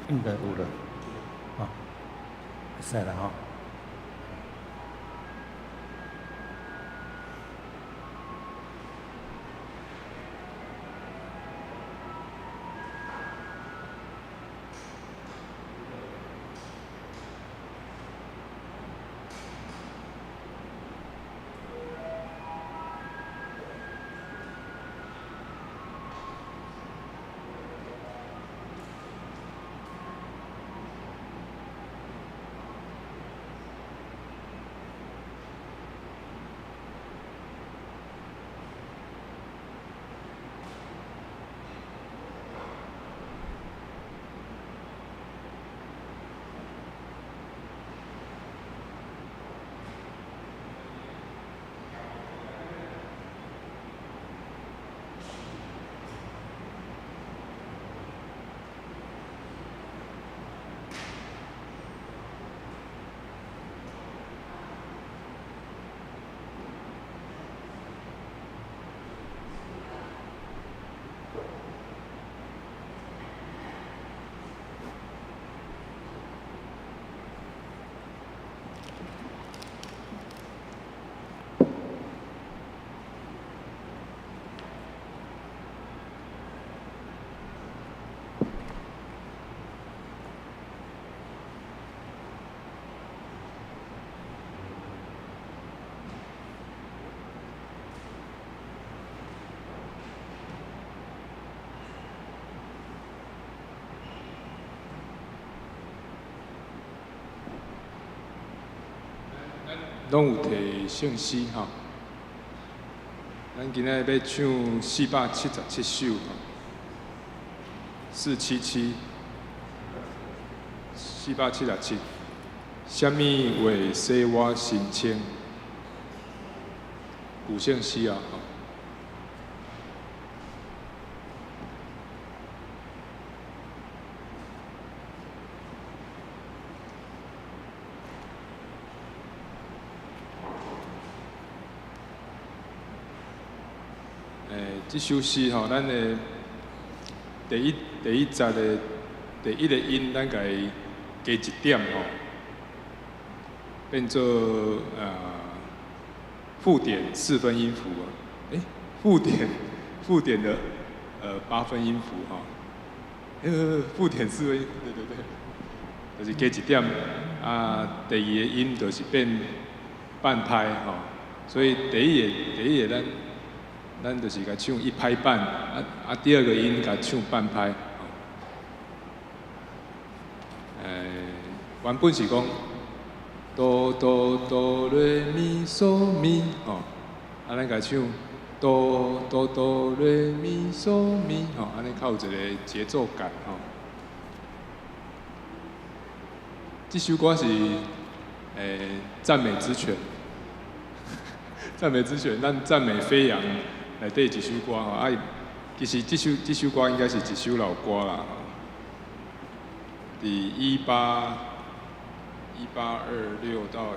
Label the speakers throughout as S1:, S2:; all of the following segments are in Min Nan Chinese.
S1: 應該有了，吼，會使啦吼。
S2: 攏有提聖詩吼，咱今仔日欲唱477首吼，四七七，四百七十七，啥物話使我心清？舊聖詩啊。這首詩吼，咱的第一節的第一個音，咱共伊加一點吼，變做附點四分音符啊，欸，附點的八分音符吼，附點四分音，對對對，就是加一點，啊，第二個音就是變半拍吼，所以第一個咱。咱就是共唱一拍半，啊，第二個音共唱半拍。原本是講哆哆哆來咪嗦咪，吼，啊，咱共唱哆哆哆來咪嗦咪，吼，按呢較有一個節奏感，吼。這首歌是讚美之泉，讚美之泉，咱讚美飛揚。內底一首歌吼，啊，其實這首歌應該是一首老歌啦。佇1826到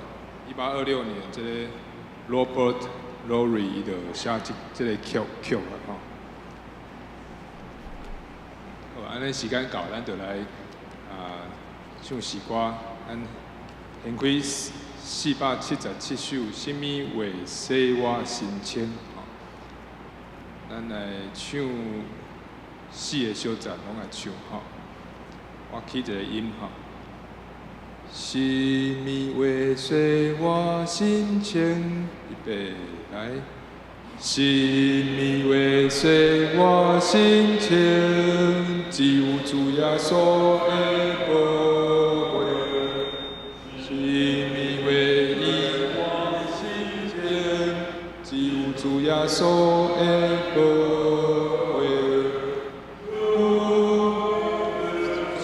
S2: 1826年，這個 Robert Lowry 伊就寫這個曲啊吼。好，按呢時間到，咱就來啊唱詩歌。咱掀開477首，啥物話使我心清？咱來唱四個小節，攏來唱吼。我起一個音吼。啥物話使我心清？預備來。啥物話使我心清？只有主耶穌的寶血。啥物話醫我心清？只有主耶穌的寶血，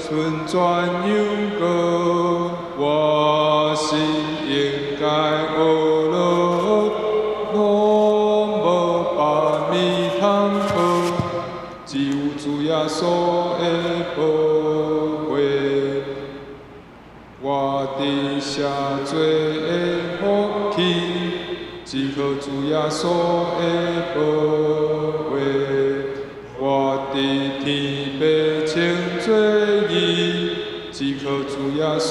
S2: 純全羊羔，我心應該學樂，攏無別物通靠，只有主耶穌的寶血。我得赦罪的福氣，只靠主耶穌的寶血。我佇天父稱做義，耶穌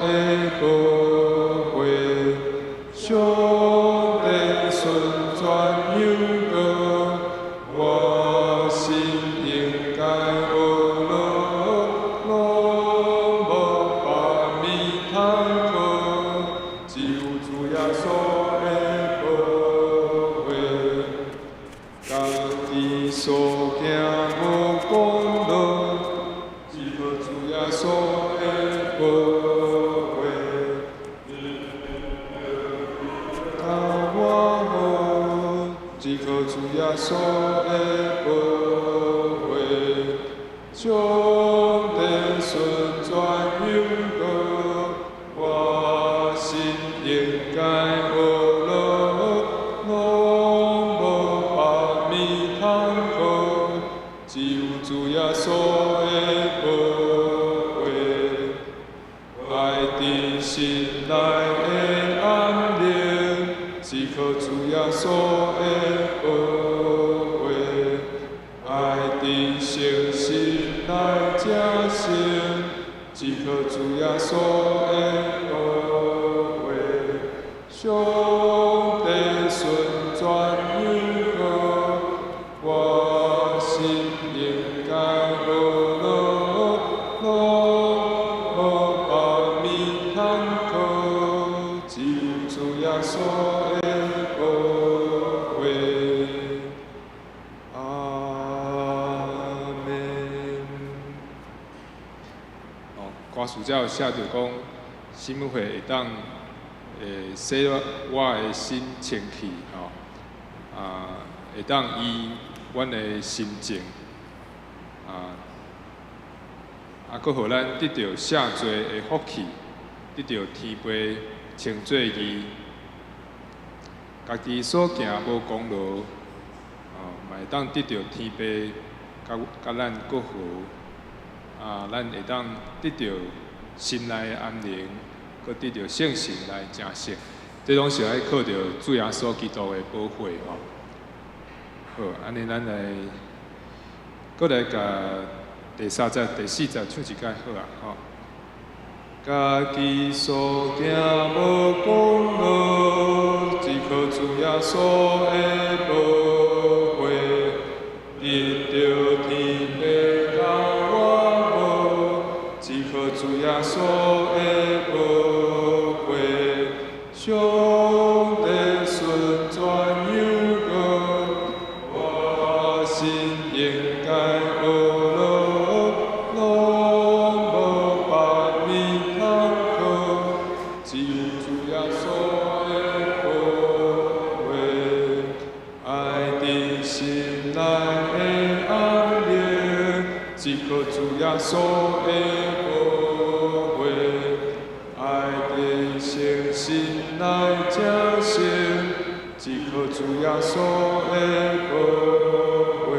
S2: 的寶血，上帝順轉又高，我心應該學樂，攏無別物通靠，只有主耶穌的寶血。家己所行無功勞，只靠主耶穌的寶血。較我好，只靠主耶穌的寶血。上帝順轉又高，我心應該學樂，攏無別物通靠，只有主耶穌的寶血。愛佇心內的安寧，只靠主耶穌的寶血。愛佇誠實來成聖，只靠主耶穌的寶血。上帝順轉又高，我心應該學樂，攏無別物通靠，只有主耶穌的寶血。阿門。哦，歌詞才有寫著講，啥物血會當會洗我的心清氣吼，啊，會當醫阮的心情，啊，啊，閣予咱得著赦罪的福氣，得著天父稱做義，家己所行無功勞，哦，嘛會當得著天父佮佮咱閣和，啊，咱會當得著心內的安寧，閣得著聖神來成聖，這攏是愛靠著主耶穌基督的寶血吼。好，按呢咱來，閣來共第三節、第四節唱一擺好啊，吼。家己所行無功勞，只靠主耶穌的寶血，得著天父佮我和，只靠主耶穌的寶血。上帝順轉又高，我心應該學樂，攏無別物通靠，只有主耶穌的寶血。愛佇心內的安寧，只靠主耶穌的寶血。愛佇誠實來成聖，只靠主耶穌的寶血。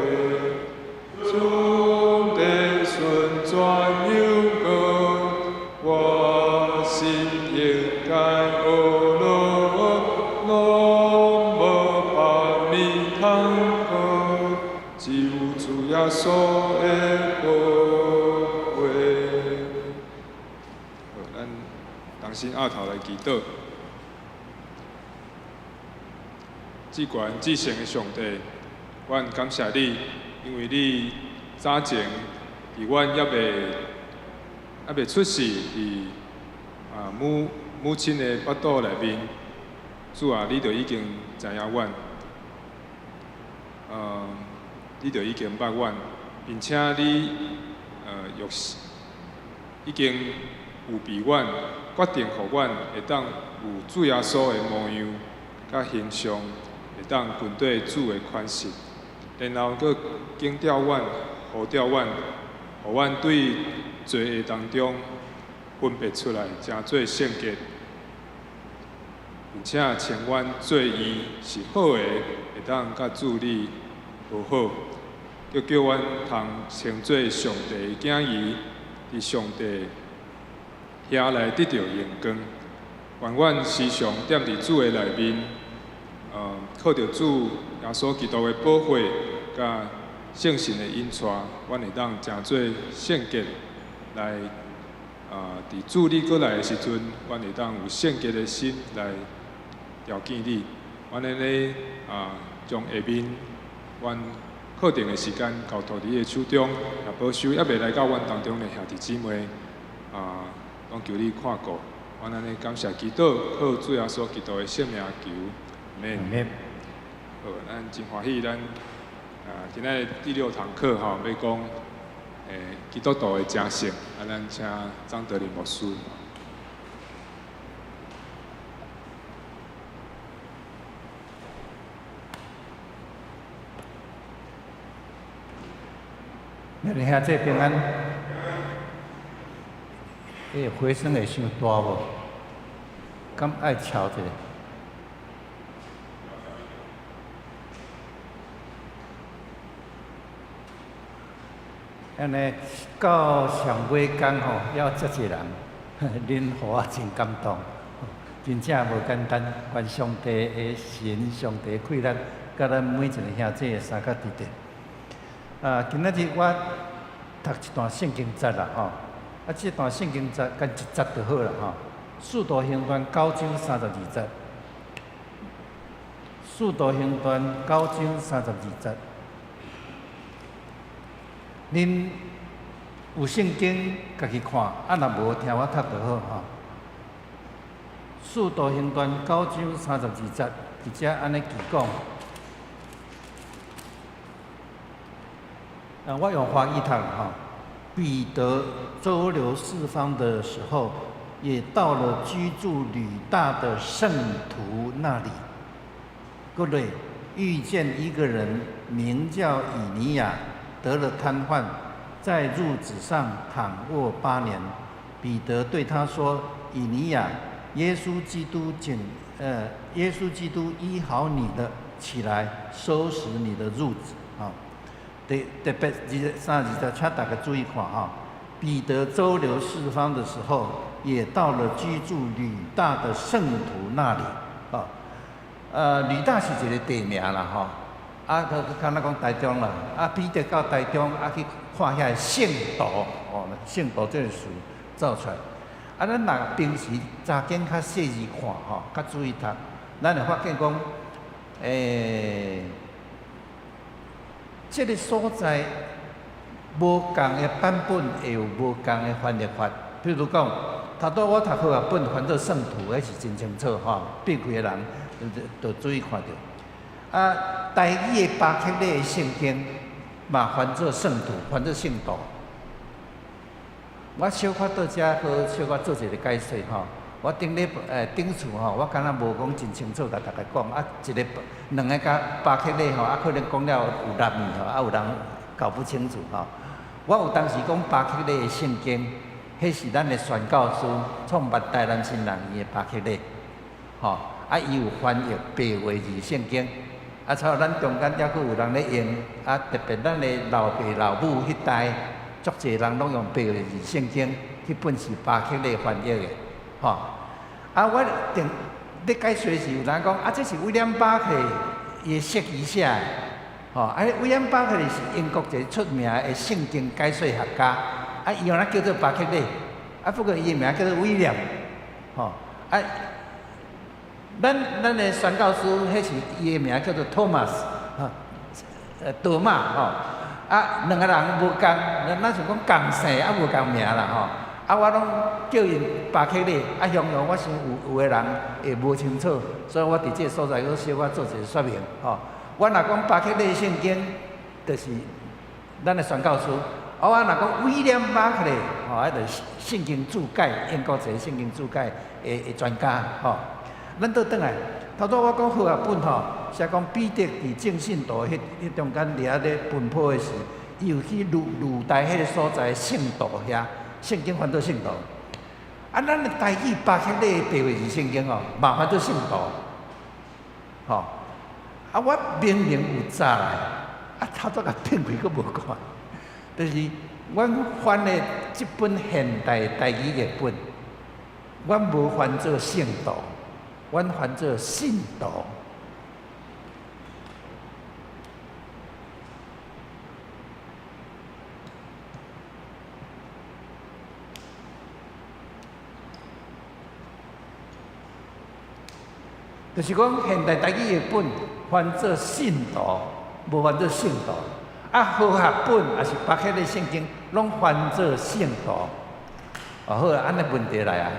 S2: 上帝順轉又高，我心應該學樂，攏無別物通靠，只有主耶穌的寶血。好，咱同心僫頭來祈禱。至懸至聖的上帝，阮感謝你，因為你早前佇阮猶未出世佇啊母親的腹肚內面，主啊，你就已經知影阮，你就已經捌阮，並且你若是已經預備阮，決定予阮會當有主耶穌的模樣佮形象，會當跟綴主的款式，然後閣揀召阮、呼召阮，予阮對罪惡當中分別出來，成做聖潔，並且稱阮做伊是好的，會當佮主你和好，閣叫阮通稱做上帝的囝兒，佇上帝遐來得著榮光。願阮時常踮佇主的內面，靠著主耶穌基督的寶血，佮聖神的引帶，阮會當成做聖潔來，佇主你閣來的時陣，阮會當有聖潔的心來朝見你。阮按呢將下面阮課程的時間交託佇你的手中，也保守猶未來到阮當中的兄弟姊妹，攏求你看顧。阮按呢感謝祈禱，靠主耶穌基督的聖名求，阿們。好，咱真歡喜，咱今仔日第六堂課吼，欲講基督徒的成聖，咱請張德林牧師。
S1: 你兄弟平安。回聲會傷大無？敢愛調一下？按呢到上尾工吼，猶遮濟人，恁予我真感動，真正無簡單。願上帝的神，上帝氣力，佮咱每一个兄弟相佮佇咧。今仔日我讀一段聖經節啦吼，這段聖經節干一節就好啦吼。使徒行傳九章三十二節，使徒行傳九章三十二節。恁有聖經家己看，若無聽我讀就好吼。使徒行傳九章三十二節，佇遮按呢記講。我用華語讀吼。彼得周遊四方的時候，也到了居住呂大的聖徒那裡。閣來遇見一個人，名叫以尼亞，得了癱瘓，在褥子上躺臥8年。彼得對他說：“以尼亞，耶穌基督醫好你了，起來收拾你的褥子。”啊，特特別32節，請大家注意看哈。彼得周遊四方的時候，也到了居住呂大的聖徒那裡。啊，呂大是一个地名啦，吼。佢敢若講台中啦，彼得到台中，去看遐聖徒，哦，聖徒這个詞走出來。咱若平時查經較細緻看吼，較注意讀，咱會發現講，這个所在無仝的版本會有無仝的翻譯法。譬如講，頭拄我讀和合本翻做聖徒，彼是真清楚吼，避開的人就注意看著。台語的巴克禮的聖經嘛翻做聖徒，翻做聖徒。我小可佇遮閣小可做一个解說吼。我頂禮頂次吼，我敢若無講真清楚，共大家講。一个、兩个佮巴克禮吼，可能講了有難意吼，有人搞不清楚吼。我有當時講巴克禮的聖經，彼是咱的宣教師創辦台南新人院的巴克禮，吼。伊有翻譯白話字聖經。像咱中間猶閣有人咧用，特別咱的老爸老母彼代，足濟人攏用白話字聖經，彼本是巴克禮翻譯的，吼。我頂咧解說時，有人講，這是威廉巴克伊的釋義寫的，吼。威廉巴克是英國一個出名的聖經解說學家，伊用來叫做巴克禮，不過伊的名叫做威廉，吼。咱的宣教師，彼是伊的名叫做托馬斯，吼，多馬吼。兩个人無仝，咱想講仝姓，無仝名啦吼。我攏叫𪜶巴克禮，雄雄我想有有的人會無清楚，所以我佇這个所在閣小可做一个說明吼。我若講巴克禮聖經，就是咱的宣教師；我若講威廉巴克禮，吼，就是聖經注解，英國一个聖經注解的專家吼。咱倒轉來，頭拄我講和合本吼，寫講彼得佇眾信徒彼中間佇遐咧奔波的時，伊有去呂大彼个所在聖徒遐，聖經翻做聖徒。咱的台語巴克禮的白話字聖經吼，嘛翻做聖徒，吼。我明明有查來，頭拄共變開閣無看，就是阮翻的這本現代台語譯本，阮無翻做聖徒。阮翻做信徒。就是講現代台語譯本翻做信徒，無翻做聖徒。啊，和合本抑是別彼個聖經，攏翻做聖徒。哦，好啊，按呢問題來啊，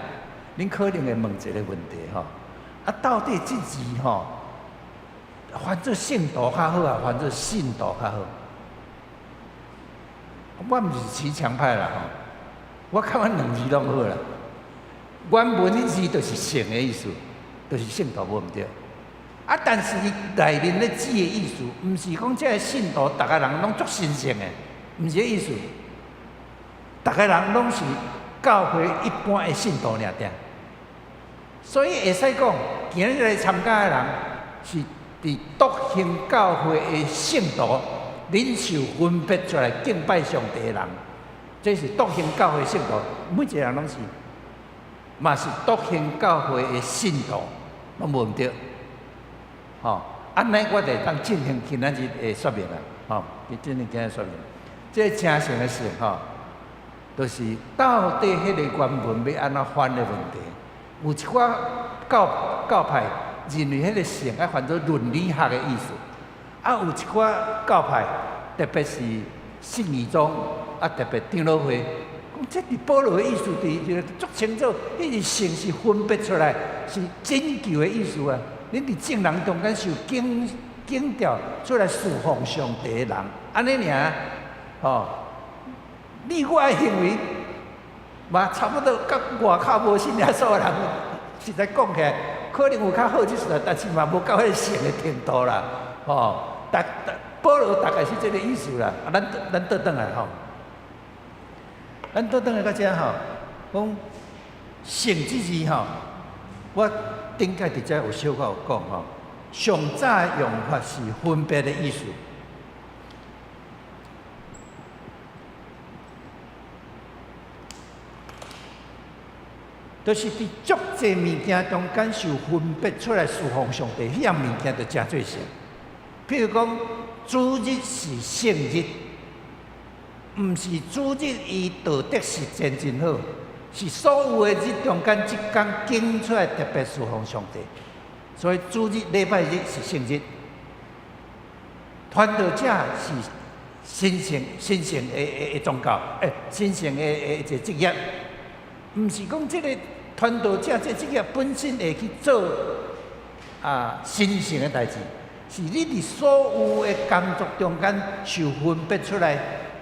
S1: 恁可能會問一個問題吼，啊，到底這字吼翻做聖徒較好啊，翻做信徒較好？我毋是騎牆派啦吼，我感覺兩字攏好啦。原文彼字就是聖的意思，就是聖徒無毋對。啊，但是伊內面咧指的意思，毋是講這个信徒逐个人攏足神聖的，毋是這意思。逐个人攏是教會一般的信徒爾爾。所以會使講，今日來參加的人是佇篤興教會的聖徒，恁受分別出來敬拜上帝的人，這是篤興教會聖徒，每一個人攏是，嘛是篤興教會的信徒，攏無毋對。吼，按呢我就會當進行今仔日的說明啦，吼，進行今仔日說明。這個誠聖的聖吼，就是到底彼個原文欲按怎翻的問題。有一寡教派認為彼個聖愛翻做倫理學的意思，啊，有一寡教派，特別是信義宗，啊，特別長老會，講這佇保羅的意思，佇就足清楚，彼個聖是分別出來，是拯救的意思啊。恁佇眾人中間受揀揀召出來侍奉上帝的人，按呢爾，吼，你我的行為嘛差不多，佮外口無信耶穌的人，實在講起來，可能有較好一絲，但是嘛無到彼個聖的程度啦，吼。保羅大概是這个意思啦。啊，咱倒轉來吼，咱倒轉來到遮吼，講聖這字吼，我頂擺佇遮有小可有講吼，上早的用法是分別的意思。就是佇足濟物件中間受分別出來侍奉上帝，彼樣物件就誠做聖。譬如講，主日是聖日，毋是主日伊道德實踐真好，是所有的日中間，這工揀出來特別侍奉上帝。所以主日禮拜日是聖日，傳道者是神聖的宗教，神聖的一個職業。毋是講這個傳道者這職業本身會去做啊神聖的代誌，是你佇所有的工作中間受分別出來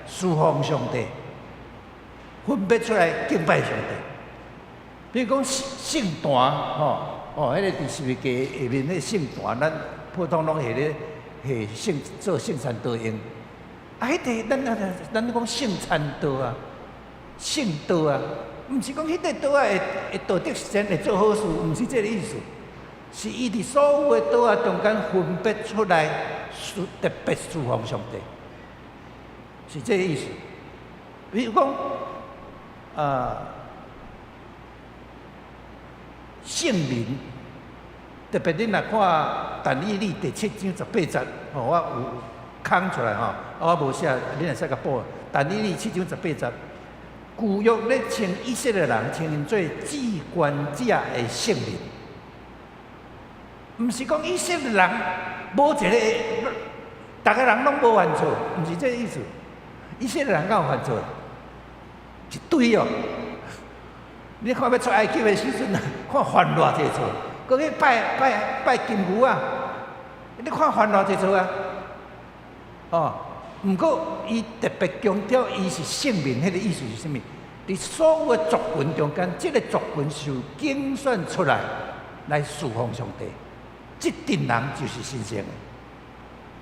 S1: 侍奉上帝，分別出來敬拜上帝。比如講聖壇，吼，哦，彼個佇十字架下面彼個聖壇，咱普通攏下咧下聖做聖餐桌用。啊，彼個咱講聖餐桌啊，聖桌啊。毋是講彼個桌仔會道德實踐會做好事，毋是這个意思。是伊佇所有的桌仔中間分別出來，特別侍奉上帝，是這个意思。比如講，啊，聖民，特別恁若看但以理第七章十八節，吼，我有空出來吼，啊，我無寫，恁會使共補。但以理七章十八節。舊約咧稱以色列人稱𪜶做至懸者的聖民，毋是講以色列人無一个，逐个人攏無犯錯，毋是這个意思。以色列人敢有犯錯？一堆哦！你看欲出埃及的時陣啊，看犯偌濟錯，閣去拜拜拜金牛仔，你看犯偌濟錯啊？哦。毋過，伊特別強調，伊是聖民，彼個意思是啥物？佇所有的族群中間，這个族群受揀選出來來侍奉上帝，這陣人就是神聖的。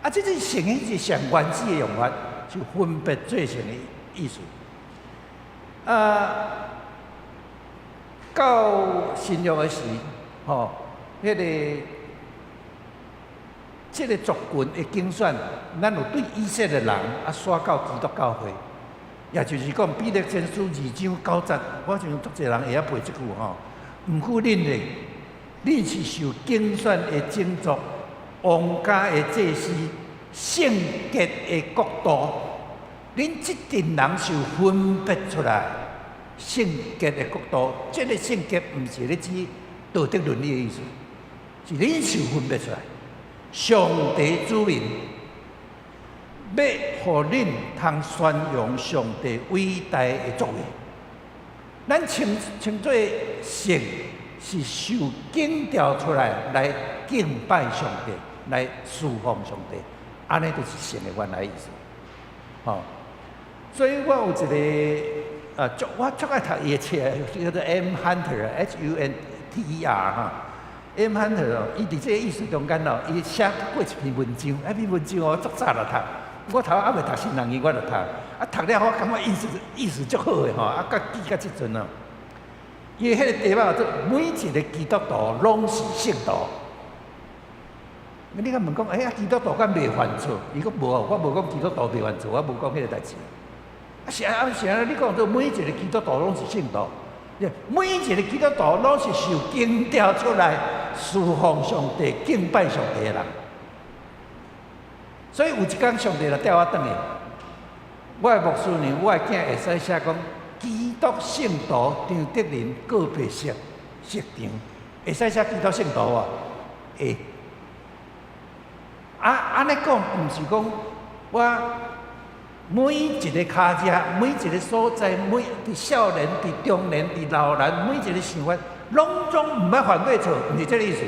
S1: 啊，這個聖的是上原始的用法，是分別做聖的意思。啊，到新約的時，吼，彼个。這个族群的揀選，咱有對以色列人啊，徙到基督教會，也就是講彼得前書二章九節，我想足濟人會曉背這句吼。毋過恁咧，恁是受揀選的種族，王家的祭司，聖潔的國度。恁這陣人受分別出來，聖潔的國度。這个聖潔毋是咧指道德倫理的意思，是恁受分別出來，上帝子民，欲予恁通宣揚上帝偉大的作為。咱稱稱做聖，是受揀召出來來敬拜上帝，來侍奉上帝，按呢就是聖的原來意思。吼，所以我有一個足我足愛讀伊的冊，叫做 M Hunter，H U N T E R 哈。M Hunter 哦，伊佇這个意思中間哦，伊寫過一篇文章，彼篇文章我足早就讀，我頭猶未讀神學院我就讀，啊讀了我感覺意思意思足好的吼，啊閣記到這陣哦。伊彼個題目做每一個基督徒攏是聖徒。你敢問講，欸，基督徒敢袂犯錯？伊講無，我無講基督徒袂犯錯，我無講彼個代誌。啊是啊，是啊，你講做每一個基督徒攏是聖徒，每一個基督徒攏是受揀召出來侍奉上帝、敬拜上帝的人。所以有一工上帝就帶我轉去，我的牧師娘，我的囝會使寫講基督聖徒張德仁告別式釋場，會使寫基督聖徒無？會。啊，按呢講，毋是講我每一个跤跡，每一个所在，每佇少年、佇中年、佇老人，每一个生活，攏總毋捌犯過錯，毋是這个意思。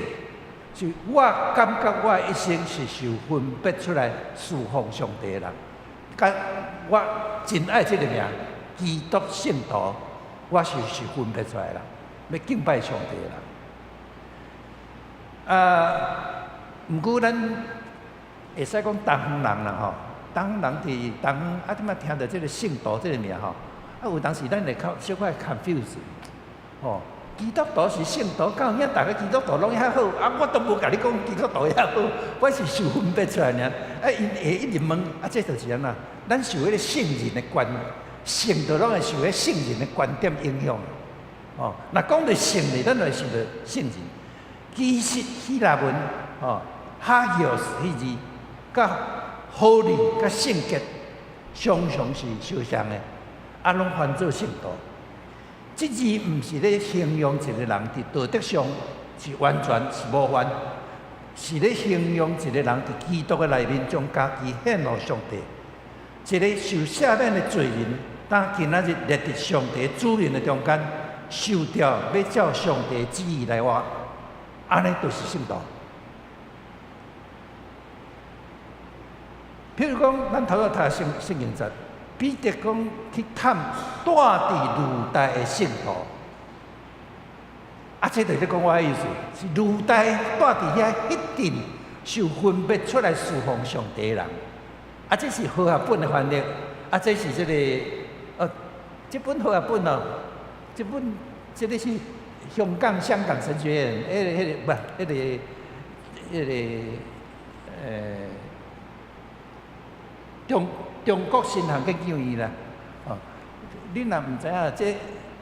S1: 是我感覺我一生是受分別出來侍奉上帝的人，佮我真愛這个名，基督聖徒，我是受分別出來的人，欲敬拜上帝的人。啊，毋過咱會使講東方人啦吼，東方人佇東方啊，這擺聽著這个聖徒這个名吼，啊有當時咱會較小可 confuse，吼。基督徒是聖徒，敢有影逐个基督徒攏遐好？啊，我都無共你講基督徒遐好，我是受分別出來爾。啊，𪜶會一直問，啊，這就是按怎？咱受彼个聖人的觀，聖徒攏會受彼聖人的觀點影響。哦，若講著聖呢，咱就會想著聖人。其實希臘文，吼，hagios 彼字，佮 holy 佮聖潔，常常是相像的，啊，攏翻做聖徒。這字毋是咧形容一個人佇道德上是完全是無犯，是咧形容一個人佇基督的內面將家己獻予上帝。一個受赦免的罪人，當今仔日立佇上帝子民的中間，受召欲照上帝旨意來活，按呢就是聖徒。譬如講，咱頭拄讀聖經節。彼得講去探蹛佇呂大的聖徒，啊，這就是咧講我的意思，是呂大蹛佇遐彼陣受分別出來侍奉上帝的人，啊，這是和合本的翻譯，啊，這是這個，這本和合本哦，這本這个是香港神學院，彼个不，彼个中國神學研究院啦，哦，你若毋知影，這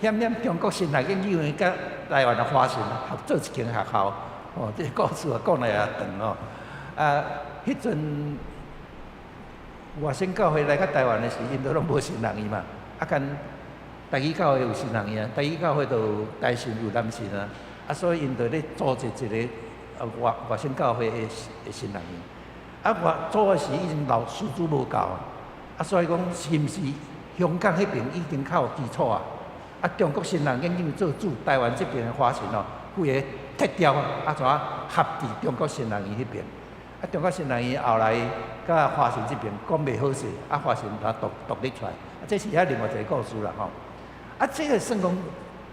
S1: 險險中國神學研究院佮台灣的華神合做一間學校，哦，這个故事啊講來也長哦。啊，彼陣外省教會來到台灣的時，𪜶都攏無神學院嘛，啊，干台語教會有神學院啊，台語教會就有台神有南神啊，啊，所以𪜶就咧組織一个外省教會的神學院。啊，我組的時已經老師資無夠啊，啊，所以講是毋是香港彼爿已經較有基礎啊？啊，中國神學研究做主，台灣這爿的華神哦，規个撤掉啊，啊，怎啊合佇中國神學院彼爿？啊，中國神學院後來佮華神這爿講袂好勢，啊，華神才獨立出來，啊，這是遐另外一个故事啦吼。啊，這个算講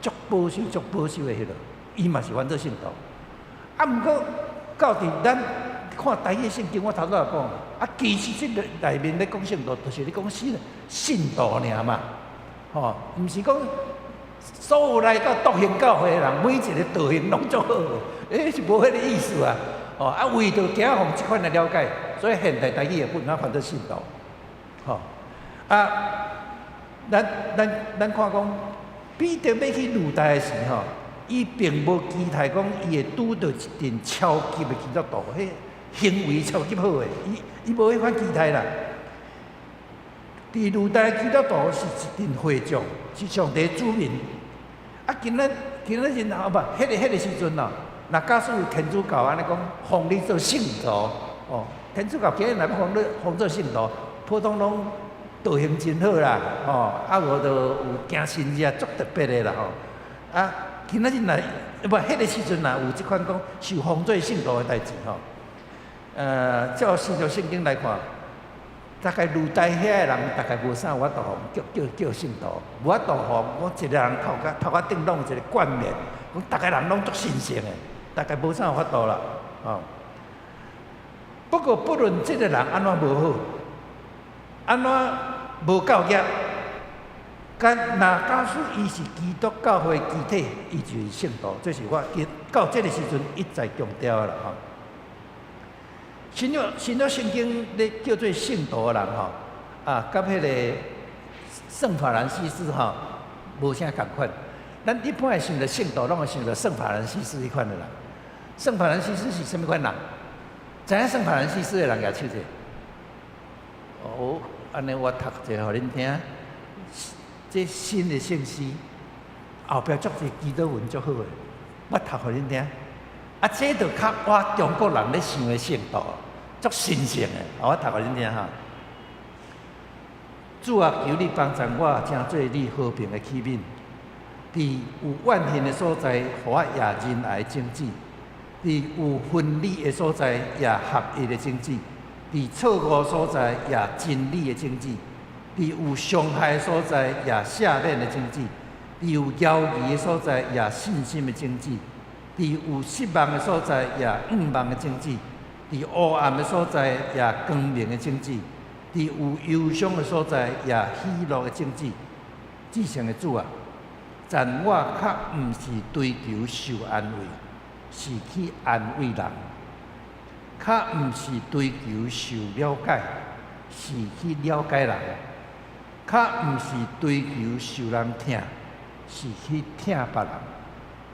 S1: 足保守、足保守的彼落，伊嘛是翻做聖徒。啊，毋過到佇咱看台語聖經，我頭拄仔講，啊，其實這个內面咧講聖徒，就是咧講信徒爾嘛，吼，毋是講所有來到篤行教會的人，每一个道行攏足好，欸，是無彼个意思啊，吼，啊，為著驚予這款的了解，所以現代台語的本仔翻做信徒，吼，啊，咱看講，彼得欲去呂大的時吼，伊並無期待講伊會拄著一陣超級的基督徒，彼行為超級好的，伊無彼款期待啦。佇呂大基督徒是一陣會眾，是上帝子民。啊，今仔今仔日啊，不，彼个時陣哦，若假使有天主教按呢講，封你做聖徒，哦，天主教今日若欲封你封做聖徒，普通攏道行真好啦，吼，啊無就有行神跡足特別的啦，吼。啊，今仔日若無彼個時陣若有這款講受封做聖徒的代誌吼，照新約聖經來看，大概猶大遐的人大概無啥有法度予叫叫叫聖徒，無法度予講一個人頭殼頂攏有一個冠冕，講逐个人攏足神聖的，大概無啥有法度啦，吼。不過不論這個人按怎無好，按怎無夠額，但若假使伊是基督教會肢體，伊就是聖徒，這是我到這個時陣一再強調的啦，吼。新約聖經咧叫做聖徒的人吼，啊，佮彼個聖法蘭西斯吼無啥仝款。咱一般會想著聖徒，攏會想著聖法蘭西斯彼款的人。聖法蘭西斯是啥物款人？知影聖法蘭西斯的人舉手者？哦，按呢我讀一下予恁聽。這新的聖詩後壁足濟祈禱文足好的，我讀予恁聽。啊，這就較我中國人咧想的聖徒，足神聖的。我讀予恁聽哈。主啊，求你幫助我，成做你和平的器皿。佇有怨恨的所在，予我掖仁愛種子；佇有分裂的所在，掖合一的種子；佇錯誤所在，掖真理的種子；佇有傷害的所在，掖赦免的種子；佇有猶疑的所在，掖信心的種子；佇有失望的所在，掖向望的種子；佇烏暗的所在，掖光明的種子；佇有憂傷的所在，掖喜樂的種子。至聖的主啊，讚我較毋是追求受安慰，是去安慰人；較毋是追求受了解，是去了解人；較毋是追求受人疼，是去疼別人。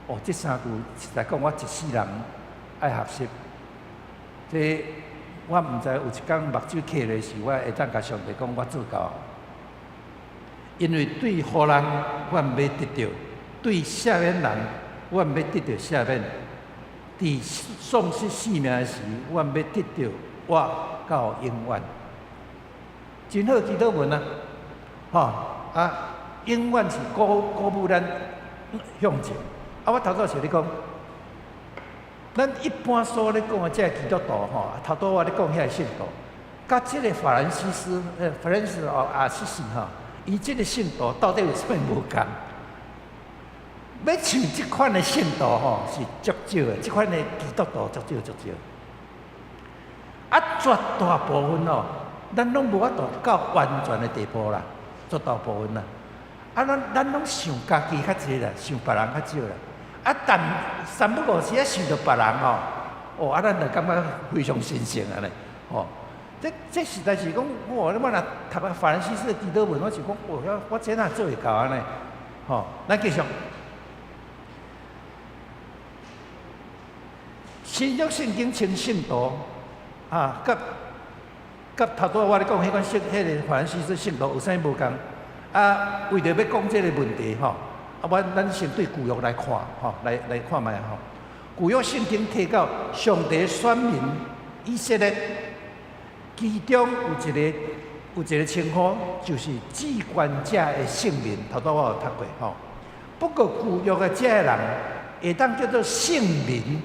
S1: 哦，這三句實在講，我一世人愛學習。這我毋知有一工目睭瞌落時，我會當共上帝講，我做到。因為對予人，我毋欲得著；對赦免人，我毋欲得著赦免；佇喪失性命的時，我欲得著活到永遠。真好祈禱文啊！吼啊，永遠是鼓舞咱向前。啊，我頭拄是咧講，咱一般所咧講的這個基督徒吼，頭拄我咧講遐个聖徒，佮這個法蘭西斯，Francis of 阿西西吼，伊這個聖徒到底有啥物無仝？欲像這款的聖徒吼，是足少的，這款的基督徒足少足少。啊，絕大部分哦，咱攏無法度到完全的地步啦，絕大部分啦。啊，咱攏想家己較濟啦，想別人較少啦。啊，但三不五時啊想著別人吼，哦，啊，咱就感覺非常神聖啊咧，吼。這實在是講，我若讀啊法蘭西斯的祈禱文，我就講，哦，我這哪做會到按呢？吼，咱繼續。新約聖經稱聖徒啊，佮佮頭拄仔我咧講彼款聖，彼個法蘭西斯聖徒有啥物無仝？啊，為著欲講這個問題吼，啊，我咱先對舊約來看，吼，來看覓吼。舊約聖經提到上帝選民以色列，其中有一個稱呼，就是至懸者的聖民。頭拄我有讀過吼。不過舊約的這个人會當叫做聖民，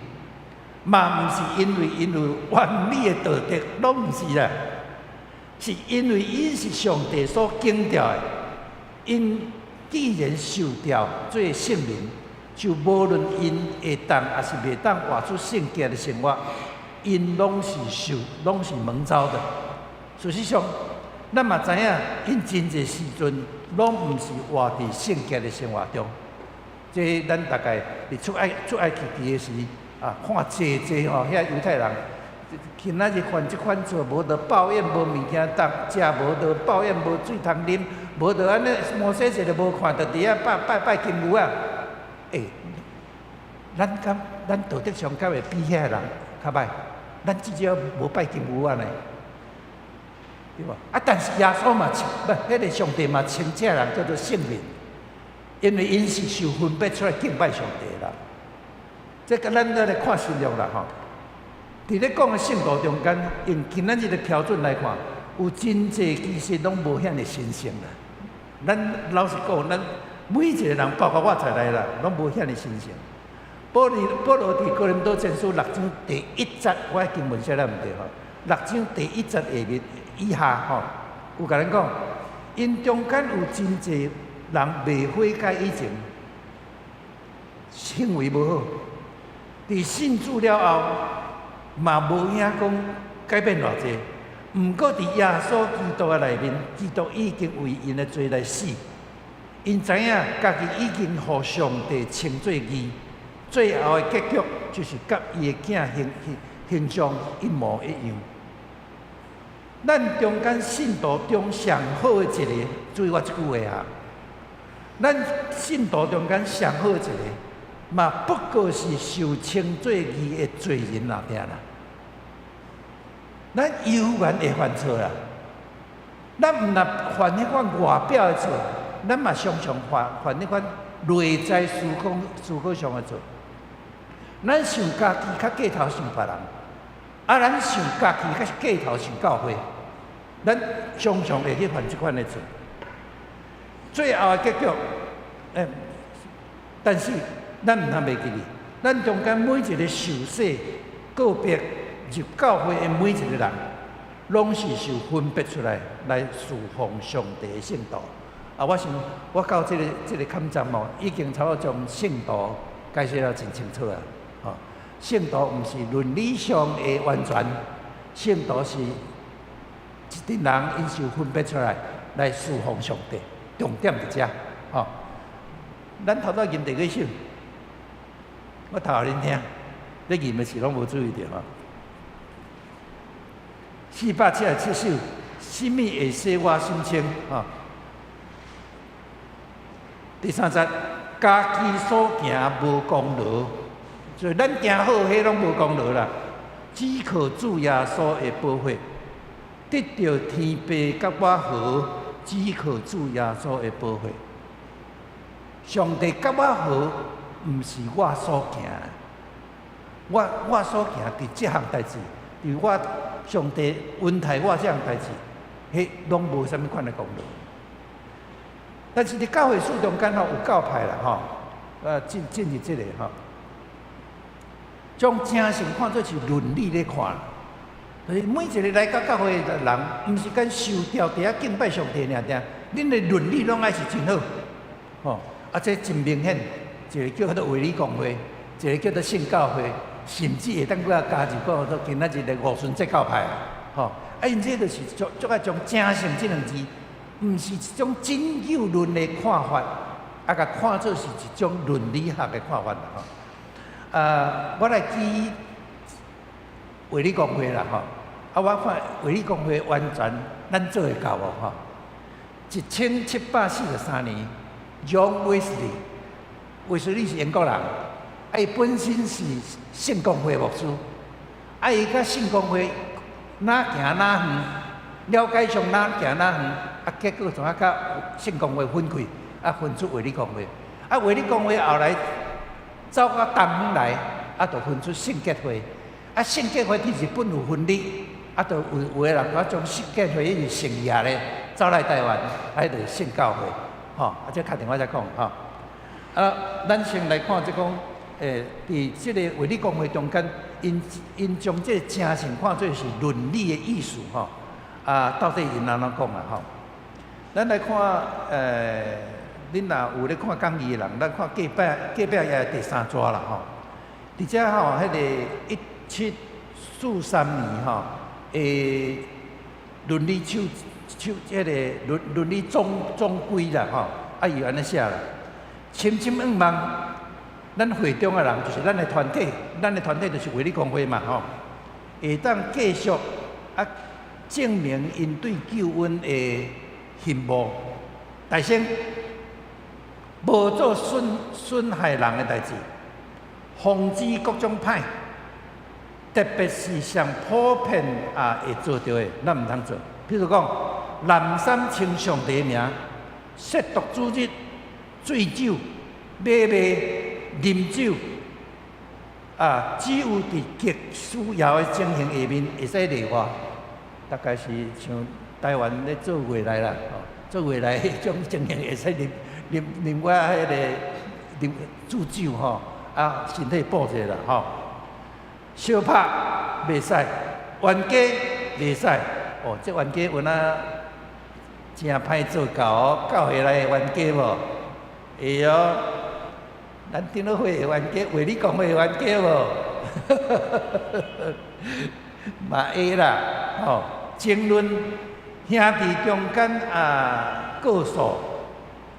S1: 嘛毋是因為𪜶有完美的道德，攏毋是啦，是因為𪜶是上帝所揀召的，𪜶既然受召做聖民，就無論𪜶會當抑是袂當活出聖潔的生活，𪜶攏是受，攏是蒙召的。事實上，咱嘛知影，𪜶真濟時陣攏毋是活佇聖潔的生活中。這咱大概佇出埃及記的時，啊，看濟濟吼，遐猶太人，今仔日犯這款錯，無就抱怨無物件通食，無就抱怨無水通啉，無就按呢，摩西一个無看，就佇遐拜拜拜金牛仔。欸，咱敢咱道德上敢會比遐个人較歹？咱至少無拜金牛仔呢，對無？啊，但是耶穌嘛，不，彼個上帝嘛稱這人叫做聖民，因為𪜶是受分別出來敬拜上帝啦。這個咱來看新約啦吼。佇咧講的聖徒中間，用今仔日的標準來看，有真濟其實攏無遐爾神聖啦。咱老實講，咱每一個人，包括我在內啦，攏無遐爾神聖。保羅佇哥林多前書六章第一節，我經文寫得毋對吼。六章第一節下面以下吼，有共咱講，𪜶中間有真濟人未悔改以前，行為無好，佇信主了後，嘛無影講改變偌濟。毋過佇耶穌基督的內面，基督已經為𪜶的罪來死，𪜶知影家己已經予上帝稱做義，最後的結局就是佮伊的囝形象一模一樣。咱中間信徒中上好的一個，注意我這句話啊！咱信徒中間上好的一個，嘛不過是受稱做義的罪人爾爾啦。咱猶原會犯錯啦，咱毋但犯彼款外表的錯，咱嘛常常犯彼款內在思考上的錯。咱想家己較過頭想別人，啊，咱想家己較過頭想教會，咱常常會去犯這款的錯。最後的結局，但是咱毋通袂記得，咱中間每一個受洗告別入教會的每一個人，攏是受分別出來來侍奉上帝的聖徒。啊，我想我到這個坎站哦，已經差不多將聖徒解釋了真清楚啊。吼，聖徒毋是倫理上的完全，聖徒是一群人，𪜶受分別出來來侍奉上帝。重點佇遮，吼。咱頭拄吟第幾首？我讀予恁聽，你吟的時攏無注意著吼。477首，啥物會使我心清？吼。第三節，家己所行無功勞，所以咱行好，彼攏無功勞啦。只靠主耶穌的寶血，得著天父佮我和，只靠主耶穌的寶血。上帝佮我和，毋是我所行，我所行佇這項代誌，佇我上帝恩待我這項代誌，彼攏無啥物款的功勞。但是佇教會史中間吼有教派啦吼，進入這個吼，將誠信看做是倫理咧看，就是每一個來到教會的人，毋是干修調佇遐敬拜上帝爾爾，恁的倫理攏愛是真好，吼，啊，這真明顯，一個叫做衛理公會，一個叫做聖教會，甚至會當閣加入講做今仔日的五旬節教派，吼，啊，𪜶這就是足足愛將誠信這兩字，毋是一種拯救論的看法，啊，共看做是一種倫理學的看法啦，吼。啊，我來舉衛理公會啦，吼。啊，我看衛理公會完全咱做會到無吼？1743年，John Wesley，衛斯理是英國人，啊，伊本身是聖公會牧師，啊，伊佮聖公會哪行哪遠，了解上哪行哪遠，啊，結果怎啊佮聖公會分開，啊，分出衛理公會，啊，衛理公會後來走到東方來，啊，就分出聖潔會，啊，聖潔會佇日本有分支，啊，就有的人講將聖潔會伊是聖業咧，走來台灣，啊，就是聖教會，吼，啊，這較電話再講，吼。啊，咱先來看這講，佇這個衛理公會中間，𪜶將這個誠信看做是倫理的意思，吼。啊，到底𪜶按怎講啊？吼，咱來看，恁若有咧看講義的人，咱看隔壁頁第三逝啦，吼。佇遮吼，彼個1743年吼，倫理手這個倫理總規啦，吼，啊，伊按呢寫啦。深深向望，咱會中的人就是咱的團體，咱的團體就是衛理公會嘛，吼，會當繼續啊證明𪜶對救恩的羨慕，大聲無做損害人的代誌，防止各種歹，特別是上普遍啊會做著的，咱毋通做。譬如講，濫訕稱上帝名、褻瀆主日、醉酒、買賣、啉酒。啊，只有佇極需要的情形下面會使例外，大概是像台灣咧做月內啦，吼，做月內彼種情形會使啉啉啉寡彼个啉煮酒吼，啊，身體補者啦吼。相拍袂使，冤家袂使，哦，這冤家有哪誠歹做到哦，教會內的冤家無？會哦。咱長老會的冤家，衛理公會的冤家無？嘛會啦，吼，爭論兄弟中間啊，告訴，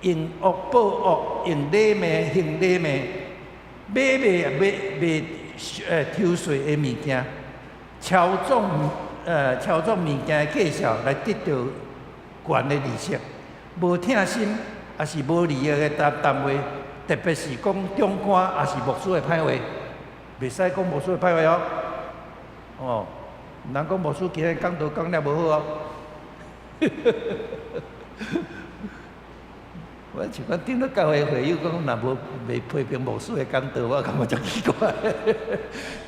S1: 用惡報惡，用禮貌還禮貌，買賣買賣抽稅的物件，操縱物件的價數來得到懸的利息，無疼心，抑是無利益的談談話。特別是講長官，抑是牧師的歹話，袂使講牧師的歹話哦。哦，毋通講牧師今日講道講了無好哦。我像講長老教會會友講，若無袂批評牧師的講道，我感覺足奇怪。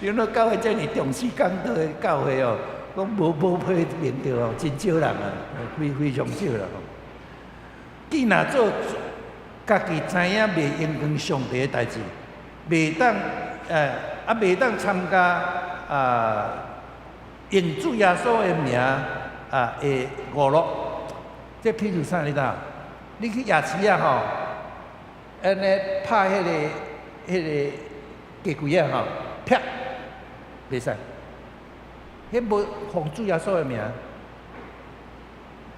S1: 長老教會遮爾重視講道的教會哦，講無批評著哦，真少人啊，非非常少啦。既若做家己知影袂榮光上帝的代誌，袂當參加啊，用主耶穌的名啊的娛樂。這譬如啥你知？你去夜市啊吼，按呢拍彼個雞胿仔吼，啪，袂使。彼無奉主耶穌的名，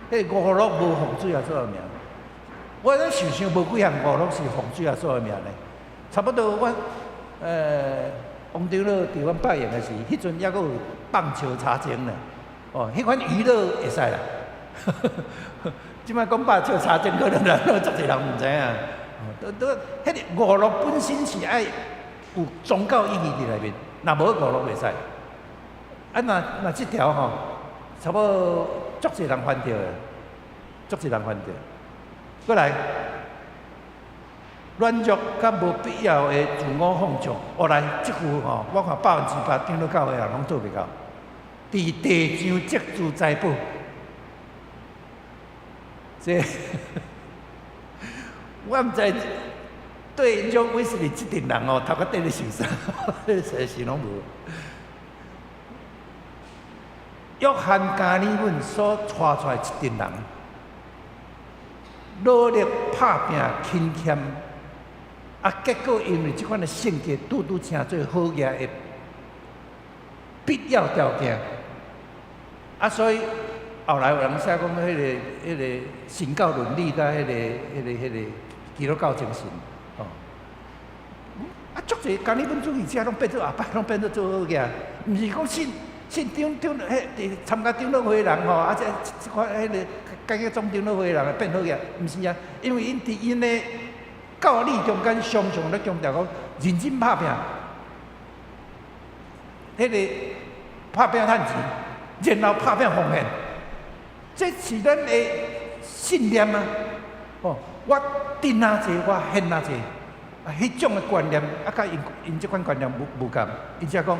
S1: 彼個娛樂無奉主耶穌的名。我咧想想，無幾項娛樂是奉主耶穌的名呢。差不多我王長老佇阮拜營的時，彼陣猶閣有棒球查證呢。哦，彼款娛樂會使啦。這擺講棒球查證，可能人足濟人毋知影。都都，彼個娛樂本身是愛有宗教意義佇內面，若無娛樂袂使。啊，若若這條吼，差不多足濟人犯著的，足濟人犯著。過來，軟弱佮無必要的自我放縱，後來這句吼，我看100%長老教會人攏做袂到。佇地上積聚財寶，這我毋知對約威斯利這陣人哦，頭殼頂咧想啥，實是攏無。約翰加爾文所帶出來一陣人，努力拍拚勤儉，啊，結果因為這款的性格，拄拄成做好額的必要條件。啊，所以後來有人寫講，彼個神教倫理佮彼個基督教精神，哦。啊，足濟加爾文主義者攏變做後擺攏變做做好額，毋是講信信長長彼佇參加長老會的人吼，啊，這這款彼個改革總長老會的人變好額，毋是啊，因為𪜶佇𪜶的教理中間常常咧強調講認真拍拚，彼個拍拚趁錢，然後拍拚奉獻，這是咱的信念啊！哦，我掙偌濟，我獻偌濟，啊，彼種的觀念，啊，佮𪜶這款觀念無無仝，𪜶才講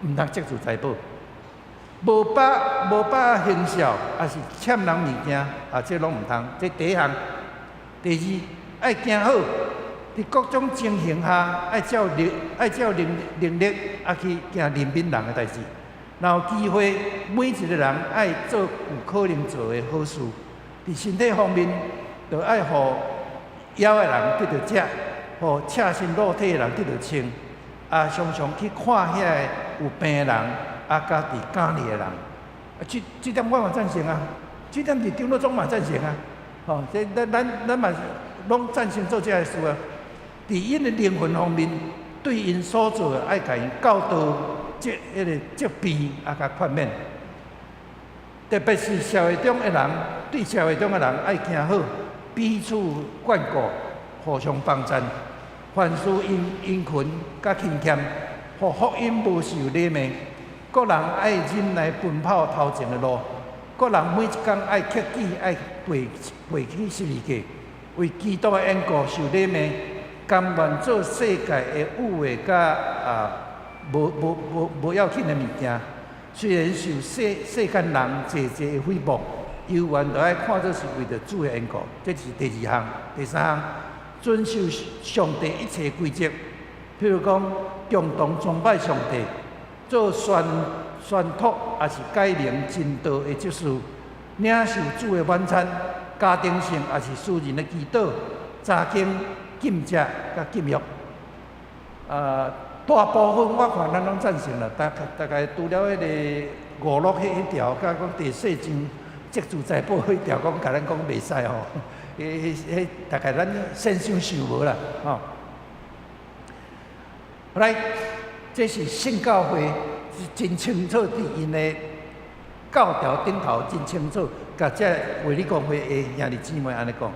S1: 毋通積聚財寶，無把行銷，抑是欠人物件，啊，這攏毋通。這第一項，第二，愛行好，佇各種情形下，愛照能力，啊去行憐憫人的代誌。若有機會，每一個人愛做有可能做的好事。佇身體方面，就愛予枵的人得著食，予赤身露體的人得著穿。啊，常常去看遐個有病的人，啊，佮佇監裡的人。啊，這點我嘛贊成啊，這點佇長老總嘛贊成啊。吼，這咱嘛攏贊成做這个事啊。佇𪜶的靈魂方面，對𪜶所做的，愛共𪜶教導、責彼個責備，啊，共勸勉。特別是社會中的人，對社會中的人愛行好，彼此眷顧，互相幫贊。凡事殷殷勤佮勤儉，予福音無受禮罵。各人愛忍耐奔跑頭前的路，各人每一工愛克己，愛背背起十字架，為基督的緣故受禮罵，甘願做世界的污穢佮啊無要緊的物件。雖然受世間人濟濟的誹謗，猶原都愛看做是為著主的緣故。這是第二項。第三項，遵守上帝一切規則，譬如講，共同崇拜上帝，做宣託，抑是解明真道的執事，領受主的晚餐，家庭性抑是私人的祈禱，查經、禁食佮禁欲。大部分我看咱攏贊成啦，大概除了彼個五樂彼條，佮講第四章積聚財寶彼條，講共咱講袂使吼，彼大概咱先想想無啦，吼。來，這是聖教會是真清楚佇𪜶的教條頂頭真清楚，共這衛理公會的兄弟姊妹按呢講。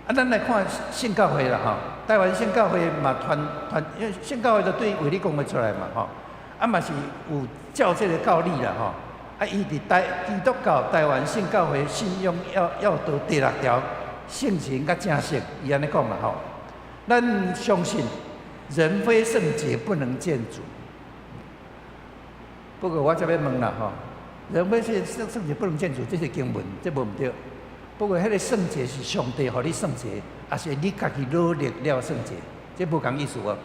S1: 啊，咱來看聖教會啦，吼，台灣聖教會嘛傳傳，因為聖教會就對衛理公會出來嘛，吼，啊嘛是有照這個教理啦，吼，啊，伊佇基督教台灣聖教會信仰要道第六條，聖神佮正式，伊按呢講啦，吼，咱相信人非聖潔不能見主。不過我才欲問啦，吼，人非聖潔不能見主，這是經文，這無毋對。不過，彼個聖潔是上帝予你聖潔，抑是你家己努力了聖潔？這無仝意思哦。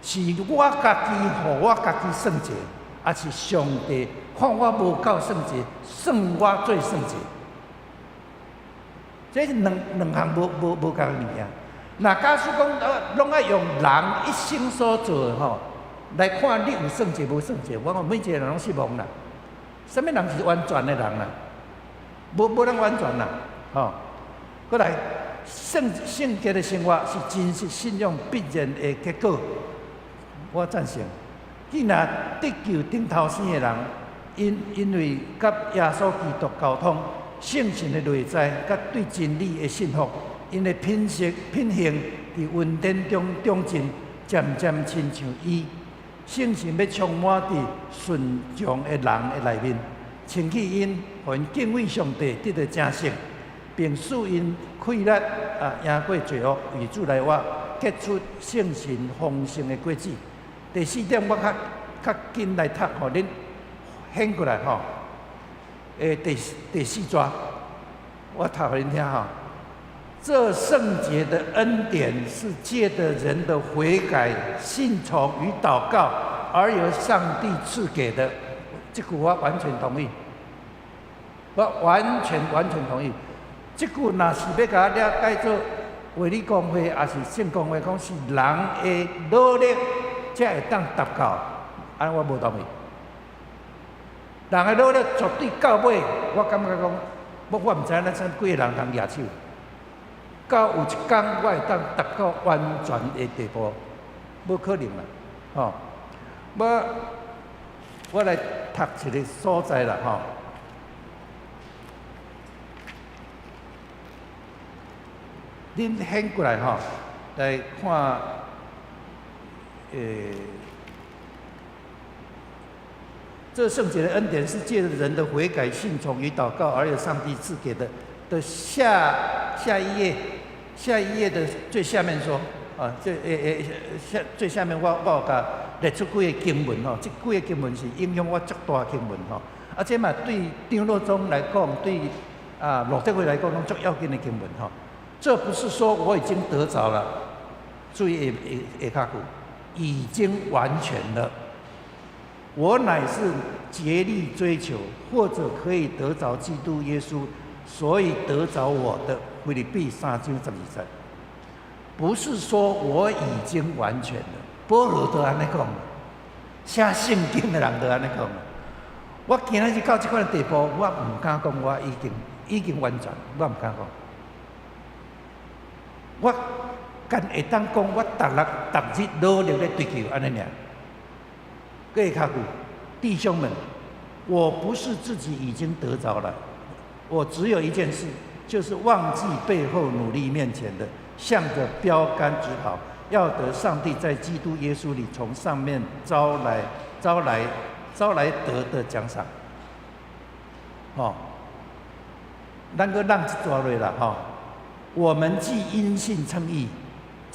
S1: 是我家己予我家己聖潔，抑是上帝看我無夠聖潔，算我做聖潔？這是兩項無仝物件。若假使講，攏愛用人一生所做的吼，來看你有聖潔無聖潔，我講每一個人攏失望啦。啥物人是完全的人啦？無人完全啦，吼。閣來，聖潔的生活是真實信仰必然的結果。我贊成。既若得救頂頭生的人，因為佮耶穌基督交通，聖神的內在，佮對真理的信服，𪜶的品質品行佇恩典中長進，漸漸親像伊。聖神欲充滿佇順從的人的內面。清去𪜶，予𪜶敬畏上帝，得著成聖，並使𪜶氣力啊贏過罪惡，為主來活，結出聖神豐盛的果子。第四點，我較緊來讀，予恁掀過來吼。第四逝，我讀予恁聽吼。這聖潔的恩典是借著人的悔改、信從與禱告，而由上帝賜給的。這句我完全同意，我完全完全同意。這句若是欲共我了解做衛理公會，抑是聖公會，講是人的努力才會當達到，按呢我無同意。人的努力絕對到尾，我感覺講，我毋知影咱啥幾个人通舉手。到有一工我會當達到完全的地步，無可能啦，吼！我來讀一个所在啦，吼。恁掀過來吼，來看，這聖潔的恩典是借著人的悔改、信從與禱告，而由上帝賜給的。的下下一頁，下一頁的最下面說，啊，這下最下面我有共列出幾个經文吼，這幾个經文是影響我足大經文吼，啊，這嘛對長老宗來講，對啊路德會來講，攏足要緊的經文吼。這不是說我已經得著了，注意下下句，已經完全了。我乃是竭力追求，或者可以得著基督耶穌。所以得著我的，腓立比三章十二節，不是說我已經完全了。保羅都按呢講，寫聖經的人都按呢講。我今仔日到這款地步，我毋敢講我已經完全，我毋敢講。我敢會當講，我逐日逐日努力咧追求按呢爾。閣下句，弟兄們，我不是自己已經得著了。我只有一件事，就是忘記背後，努力面前的，向著標杆直跑，要得上帝在基督耶穌裡從上面召來得的獎賞。吼，咱閣讓一逝落啦，吼。我們既因信稱義，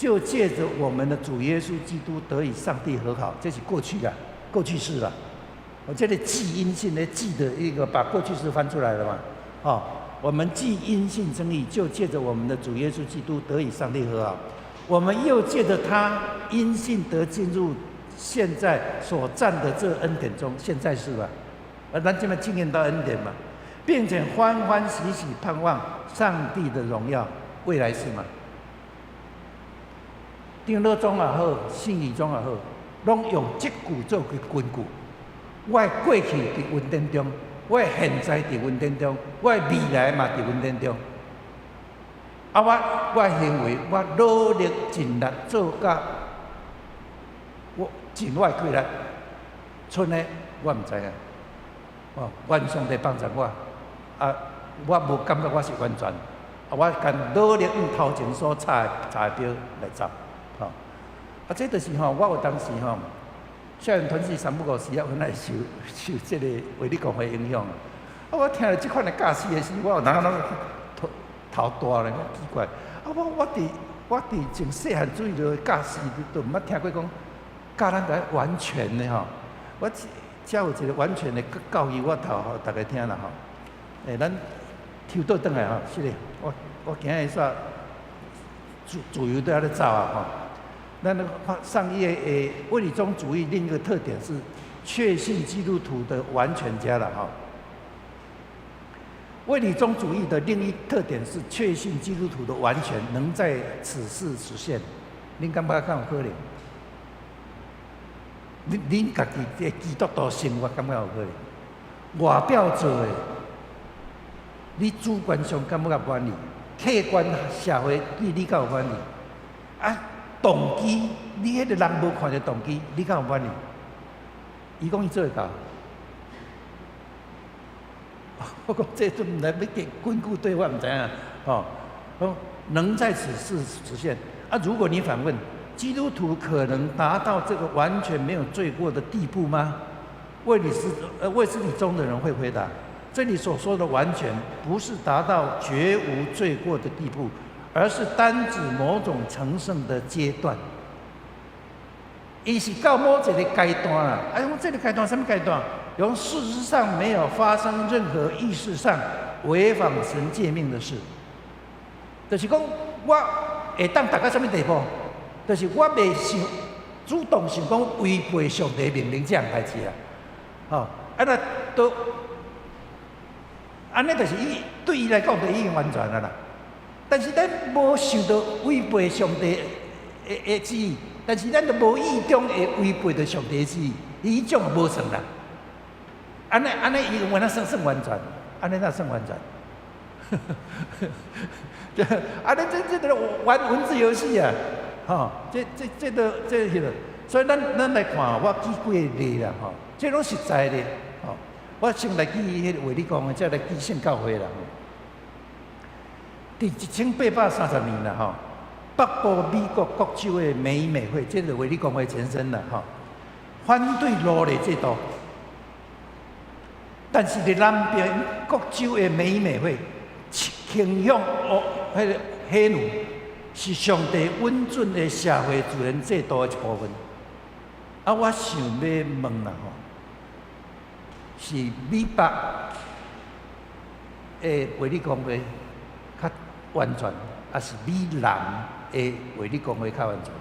S1: 就借着我們的主耶穌基督得與上帝和好，這是過去的過去式了。我這裡既因信呢，記得一個把過去式翻出來了嘛？哦，我們既因信稱義，就借着我們的主耶穌基督得與上帝和好。我們又借着他因信得進入現在所站的這恩典中，現在是吧？啊，咱這邊經驗到恩典嘛，並且歡歡喜喜盼望上帝的榮耀，未來式嘛？長老宗也好，信義宗也好，攏用這句做佢根據。我的過去佇恩典中，我的現在佇恩典中，我的未來嘛佇恩典中。啊，我行為，我努力盡力做甲，我盡我的氣力，賰的我毋知影。哦，願上帝幫助我。啊，我無感覺我是完全，啊，我干努力按頭前所插的查的表來走。吼，啊，這就是吼，我有當時吼，校園團契三不五時啊，阮來受這個衛理公會影響。啊，我聽著這款的教示的時，我有當攏頭頭大咧，我奇怪。啊，我佇從細漢注意著教示，都毋捌聽過講教咱來完全的吼。我遮有一個完全的教義，我頭予大家聽啦吼。欸，咱抽倒轉來吼，是的，我今日煞自由佇遐咧走啊吼。咱那個上一個衛理宗主義另一個特點是確信基督徒的完全家了哈。衛理宗主義的另一特點是確信基督徒的完全能在此世實現。恁感覺敢有可能？恁家己的基督徒生活感覺有可能？外表做的，你主觀上感覺滿意，客觀社會對你敢有滿意？啊，動機，你彼個人無看著動機，你敢有滿意？伊講伊做會到。我講這都毋知欲根據對我毋知影，吼，講能在此世實現。啊，如果你反問，基督徒可能達到這個完全沒有罪過的地步嗎？衛斯理宗的人會回答：這裡所說的完全，不是達到絕無罪過的地步，而是單指某種成聖的階段。伊是到某一個階段啦，啊，講這個階段啥物階段？講事實上沒有發生任何意識上違反神誡命的事，就是講我會當達到啥物地步？就是我袂想主動想講違背上帝命令這項代誌啊，吼，啊若都按呢，就是伊對伊來講就已經完全啊啦。但是咱無想著違背上帝的旨意，但是咱都無意中會違背著上帝的旨意，伊彼種無算啦。按呢按呢，伊有哪算完全？按呢哪算完全？按呢這個玩文字遊戲啊！吼，這都這彼個，所以咱來看，我舉幾個例啦，吼，這攏實在的，吼。我先來舉彼個衛理公會，再來舉聖教會啦。佇1830年啦，吼，北部美國各州的美以美會，這個衛理公會前身啦，吼，反對奴隸制度。但是佇南邊各州的美以美會傾向哦，彼個黑奴是上帝允准的社會自然制度的一部分。啊，我想欲問啦吼，是美北的衛理公會較完全，抑是美南的衛理公會較完全？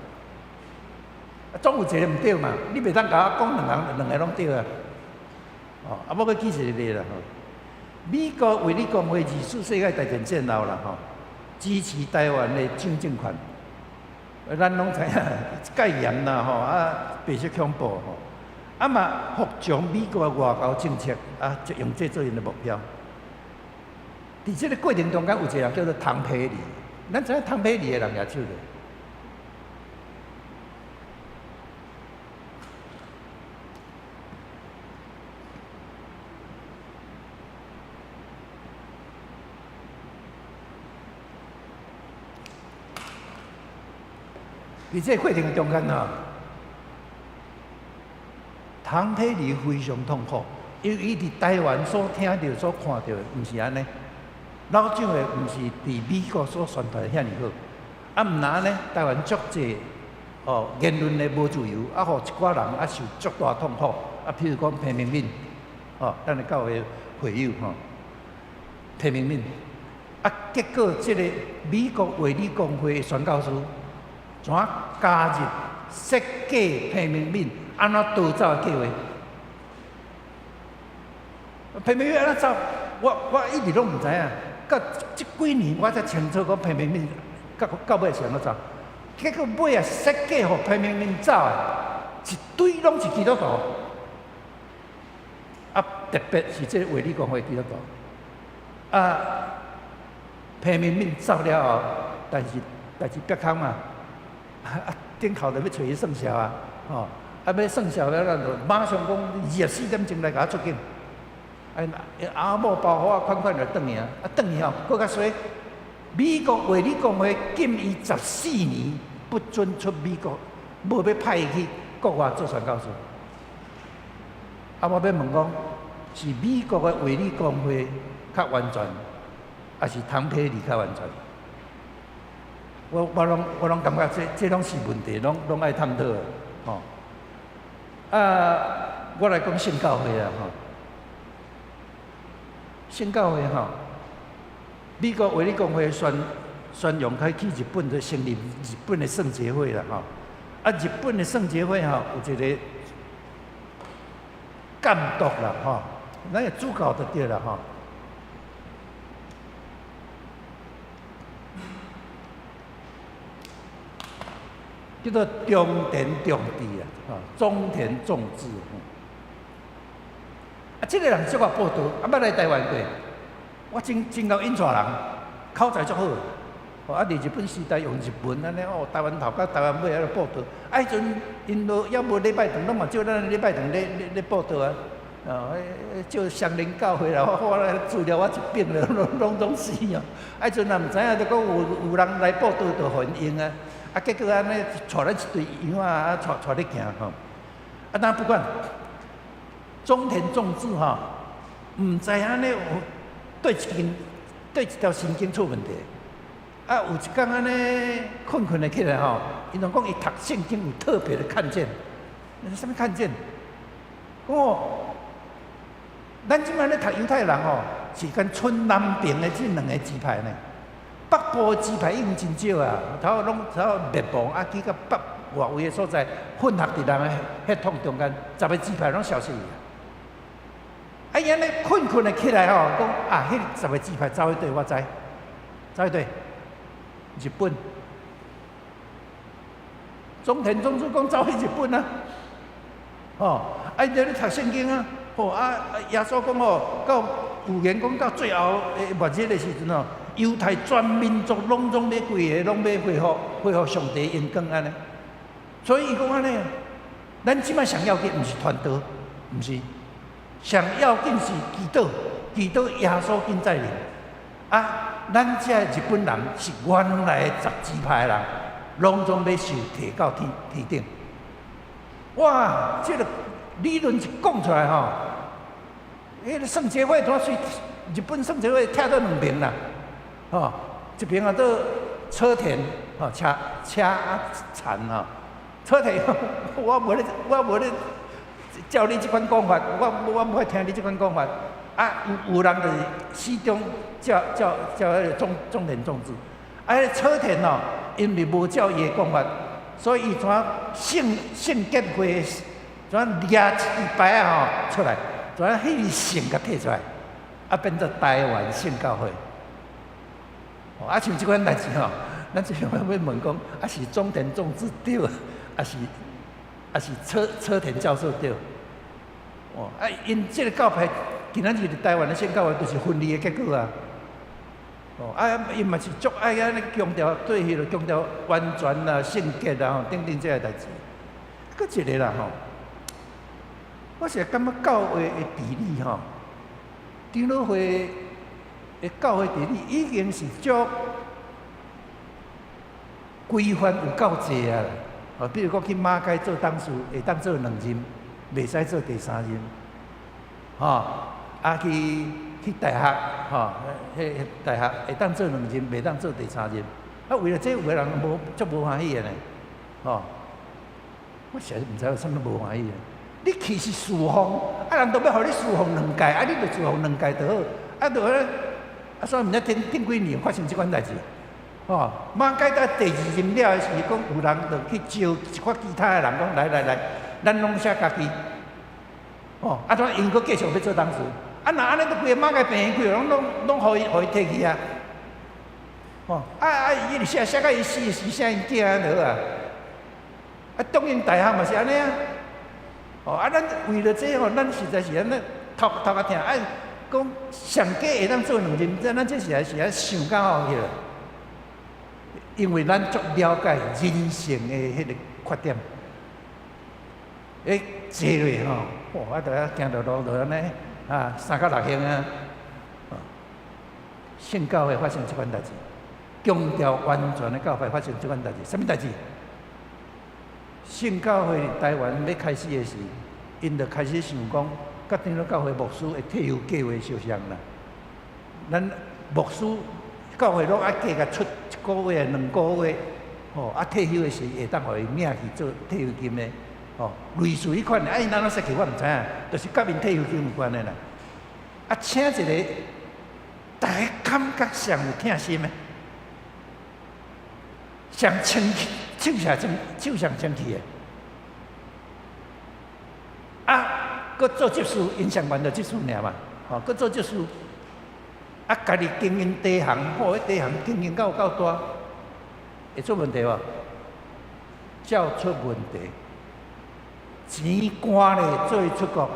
S1: 啊，總有一个毋對嘛，你袂當共我講兩項，兩个攏對啊。哦，啊，我閣舉一個例啦吼。美國衛理公會二次世界大戰戰後啦吼，支持台灣的蔣政權。咱攏知影戒嚴啦吼，啊，白色恐怖吼，啊嘛服從美國的外交政策，啊，就用這做𪜶的目標。佇這個過程中間，有一個人叫做唐培里，咱知影唐培里的人舉手咧。佇這個過程中間啊，唐培里非常痛苦，因為伊佇台灣所聽著、所看著的，毋是按呢。老蔣的毋是佇美國所宣傳的遐爾好，啊，毋若呢，台灣足濟哦言論的無自由，啊，予一寡人啊受足大痛苦。啊，譬如講彭明敏，哦，咱的教會會友吼，彭明敏，啊，結果這个美國衛理公會的宣教師，怎加入設計彭明敏按怎逃走的計劃？彭明敏按怎走？我一直攏毋知影，到這幾年我才清楚講彭明敏到尾是按怎走。結果尾啊設計予彭明敏走的，一堆攏是基督徒。啊，特別是這個衛理公會基督徒。啊，彭明敏走了後，但是代誌煏空嘛，啊，頂頭就欲揣伊算數啊，吼，啊，欲算數了，咱就馬上講24點鐘來共我出境。啊，阿某包好啊，款款就轉去啊，啊，轉去吼，閣較衰。美國衛理公會禁伊14年不准出美國，無欲派伊去國外做宣教師。啊，我欲問講，是美國的衛理公會較完全，抑是湯佩利較完全？我攏感覺這攏是問題，攏愛探討的，吼。啊，我來講聖教會啊，吼。聖教會吼，美國衛理公會宣揚開去日本就成立日本的聖潔會啦，吼。啊，日本的聖潔會吼，有一個監督啦，吼，咱個主教就對啦，吼。叫做中田重治啊，吼，中田重治。啊，這个人足𠢕報道，啊，捌來台灣過。我真真𠢕引帶人，口才足好。哦，啊，佇日本時代用日文按呢哦，台灣頭到台灣尾仔咧報道。啊，彼陣𪜶都猶無禮拜堂，攏嘛照咱禮拜堂咧報道啊。哦，照雙靈教會啦，我資料我一遍了，攏死哦。啊，彼陣也毋知影，就講有人來報道就予𪜶用啊。啊，結果按呢帶咱一隊羊仔啊，帶咧行吼。啊，但不管。中田重治吼，毋知按呢有對一根對一條神經出問題。啊，有一工按呢睏睏的起來吼，𪜶就講伊讀聖經有特別的看見，啥物看見？講哦，咱這擺咧讀猶太人吼，是敢賰南邊的這兩个支派呢，北部的支派已經真少啊，頭攏頭滅亡啊，去到北外圍的所在混合佇人的血統中間，10个支派攏消失去。啊！伊按呢睏睏的起來吼，講啊，彼十个支派走去佗，我知，走去佗，日本。中田忠治講走去日本啊，吼！啊，伊佇咧讀聖經啊，吼啊！耶穌講吼，到預言講到最後的末日的時陣吼，猶太全民族攏總欲歸個，攏欲恢復上帝榮光按呢。所以伊講按呢，咱這擺上要緊毋是傳道，毋是。上要緊是祈禱，祈禱耶穌緊再臨。啊，咱這日本人是原來十支派的人，攏總欲受提到天頂。哇，這个理論一講出來吼，彼个聖潔會團隨日本聖潔會拆做兩邊啦，吼，一邊啊做車田，吼，車車啊田吼，車田我無咧照你這款講法，我無愛聽你這款講法。啊，有人就是始終照彼个中田重治。啊，彼个車田哦，因為無照伊的講法，所以伊怎聖潔會怎掠一支牌仔吼出來，怎彼个姓共提出來，啊變做台灣聖教會。啊，像這款代誌吼，咱這邊欲問講，啊是中田重治對，抑是車田教授對？哦，啊，𪜶這个教派，今仔日佇台灣的聖教會，就是分裂的結果啊！哦，啊，𪜶嘛是足愛按呢強調，對彼个強調完全啊、聖潔啊吼等等這个代誌。閣一个啦吼，我是感覺教會的治理吼，長老會的教會治理已經是足規範有夠濟啊！哦，比如講去馬偕做董事，會當做兩任，袂使做第三任。吼，啊去大學，吼，彼大學會當做兩任，袂當做第三任。啊，為了這有的人無足無歡喜的呢，吼！我實在毋知有啥物無歡喜的。你去是侍奉，啊人都欲予你侍奉兩屆，啊你就侍奉兩屆就好，啊就彼，啊所以毋知頂頂幾年發生這款代誌，吼！馬偕到第二任了的時，講有人就去招一寡其他的人講來來來，咱攏寫家己，吼！啊，怎𪜶閣繼續欲做董事？啊，若按呢，就規个馬偕病院規个攏攏攏予伊提去啊！吼！啊啊！伊一直寫寫到伊死時寫𪜶囝就好啊！啊，中英大學嘛是按呢啊！哦，啊，咱為著這吼，咱實在是按呢頭頭殼疼。啊，講上過會當做兩任，這咱這是是愛想到吼去了。因為咱足了解人性的彼个缺點。欸，坐落吼，哇！啊，著遐行著路就按呢，啊，三角六形啊。聖教會發生這款代誌，強調完全的教會發生這款代誌，啥物代誌？聖教會台灣欲開始的時，𪜶就開始想講，佮長老教會牧師的退休計劃相像啦。咱牧師教會攏愛加共出一個月、兩個月，吼，啊退休的時會當予伊領去做退休金的，吼，類似彼款的，啊𪜶按怎設計我毋知影，就是佮𪜶退休金有關的啦。啊，請一个逐家感覺上有疼心的，上清氣、手上清、手上清氣的，啊，閣做執事，𪜶上懸就執事爾嘛，吼，閣做執事，啊，家己經營地行，吼，彼地行經營到有夠大，會出問題無？照出問題，錢捾咧做伊出國，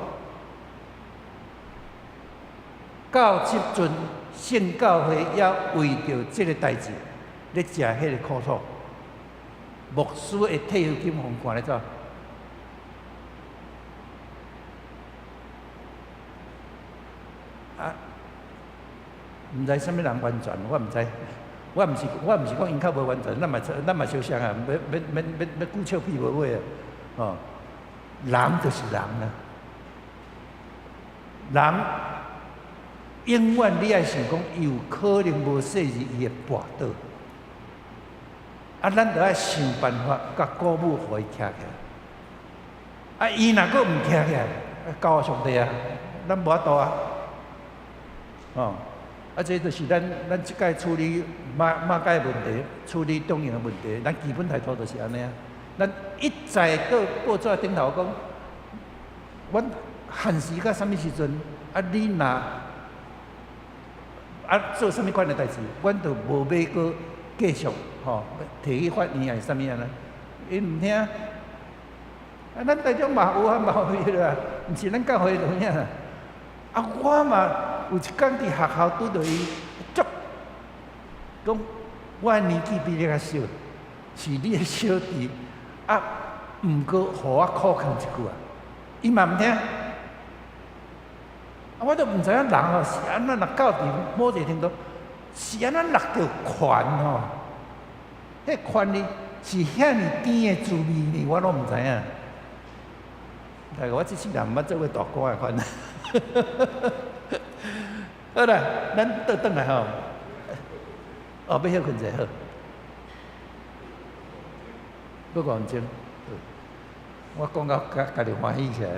S1: 到這陣聖教會猶為著這个代誌咧食彼个苦頭，牧師的退休金予𪜶趕咧走。啊，毋知啥物人完全，我毋知，我毋是講𪜶較無完全，咱嘛相像啊，欲欲欲欲欲顧笑屁無尾啊，哦，人就是人啊，人永遠你愛想講，伊有可能無細膩，伊會跋倒，啊，咱著愛想辦法共鼓舞，予伊徛起來。啊，伊若閣毋徛起來，交予上帝啊，咱無法度啊。哦，啊，這就是咱這擺處理馬偕的問題，處理中營的問題，咱基本態度就是按呢啊。咱一再閣報紙頂頭講，阮限時到啥物時陣？啊，你若啊做啥物款的代誌，阮就無欲閣繼續吼，提去法院還是啥物按呢？𪜶毋聽。啊，咱台中嘛有啊，嘛有彼個啊，毋是咱教會就有影。啊，我嘛有一工佇學校拄著伊，足講我的年紀比你較小，是你的小弟，啊，毋過予我苦勸一句啊，伊嘛毋聽。啊，我都毋知影人吼是按怎若到佇某一个程度，是按怎落著權吼？彼權力是遐爾甜的滋味呢，我攏毋知影。大概我這世人毋捌做過大官的款。好啦，咱倒轉來吼。哦，欲歇睏者好。閣五分鐘。我講到家家己歡喜起來。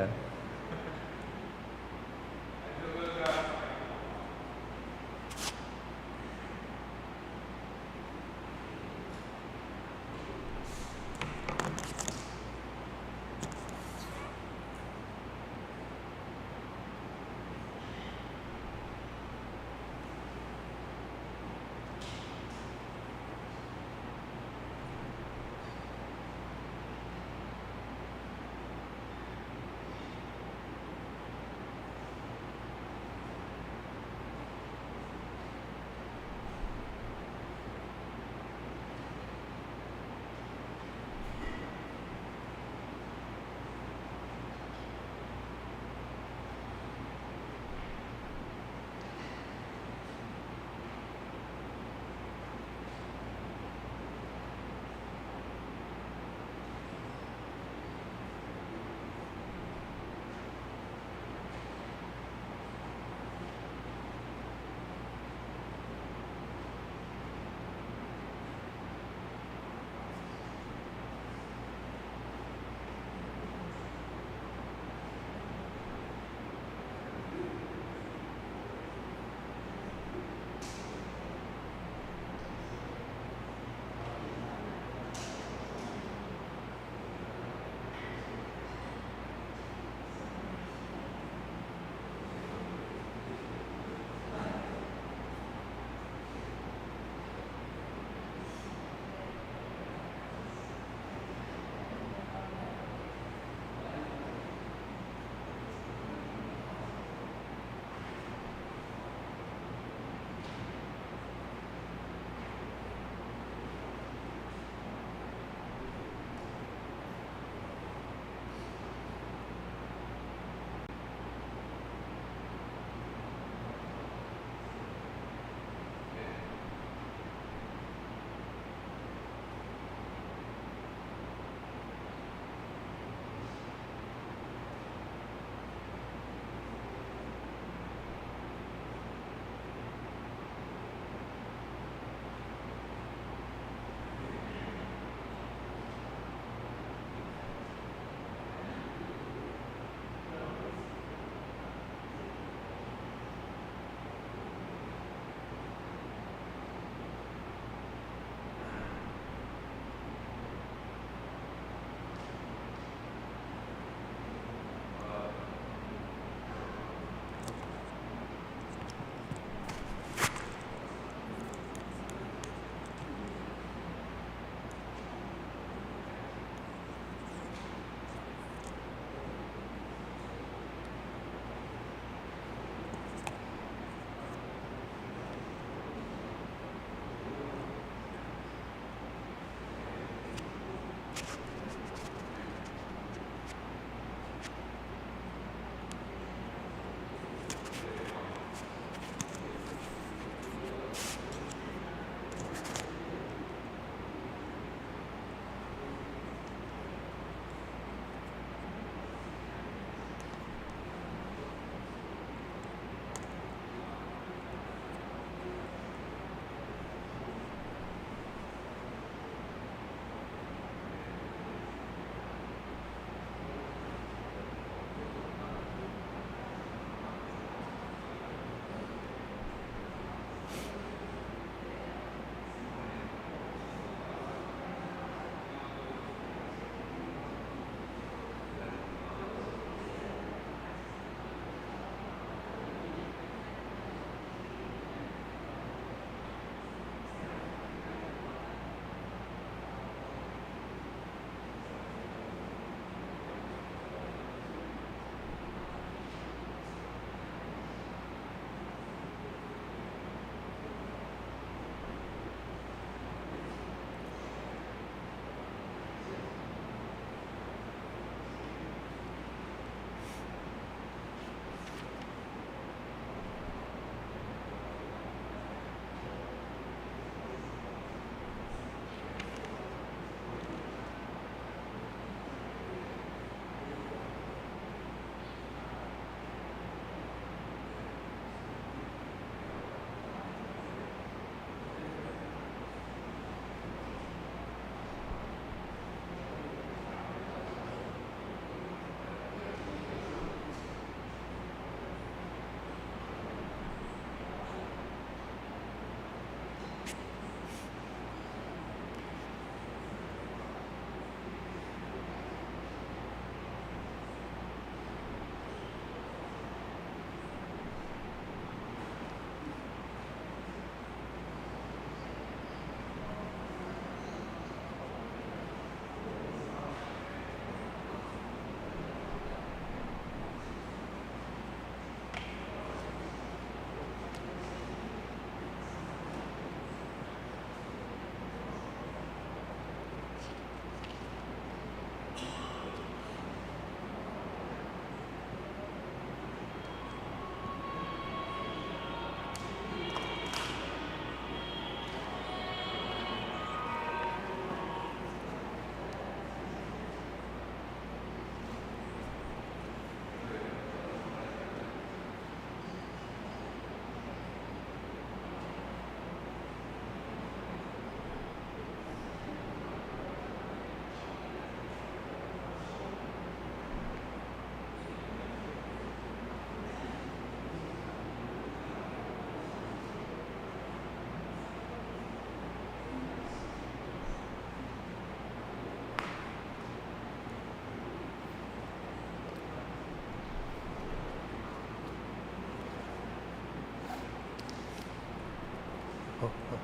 S1: 好好。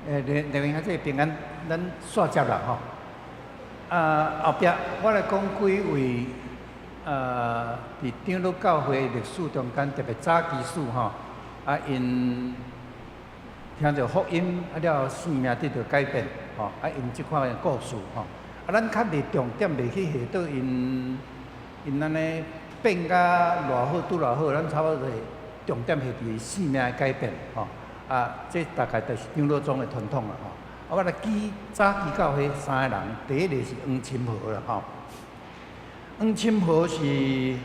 S1: 欸，刘明兄，這個平安，咱煞接啦吼。啊，後壁我來講幾位，佇長老教會歷史中間，特別早期史吼，啊，𪜶聽著福音啊了後，生命得著改變，吼，啊，𪜶這款的故事吼，啊，咱較袂重點袂去下到𪜶𪜶按呢變甲偌好拄偌好，咱差不多就是重點係佇生命的改變，吼。啊，這大概就是長老宗的傳統啦吼。啊，我來舉早期教會三个人，第一個是黃欽和啦吼。黃欽和是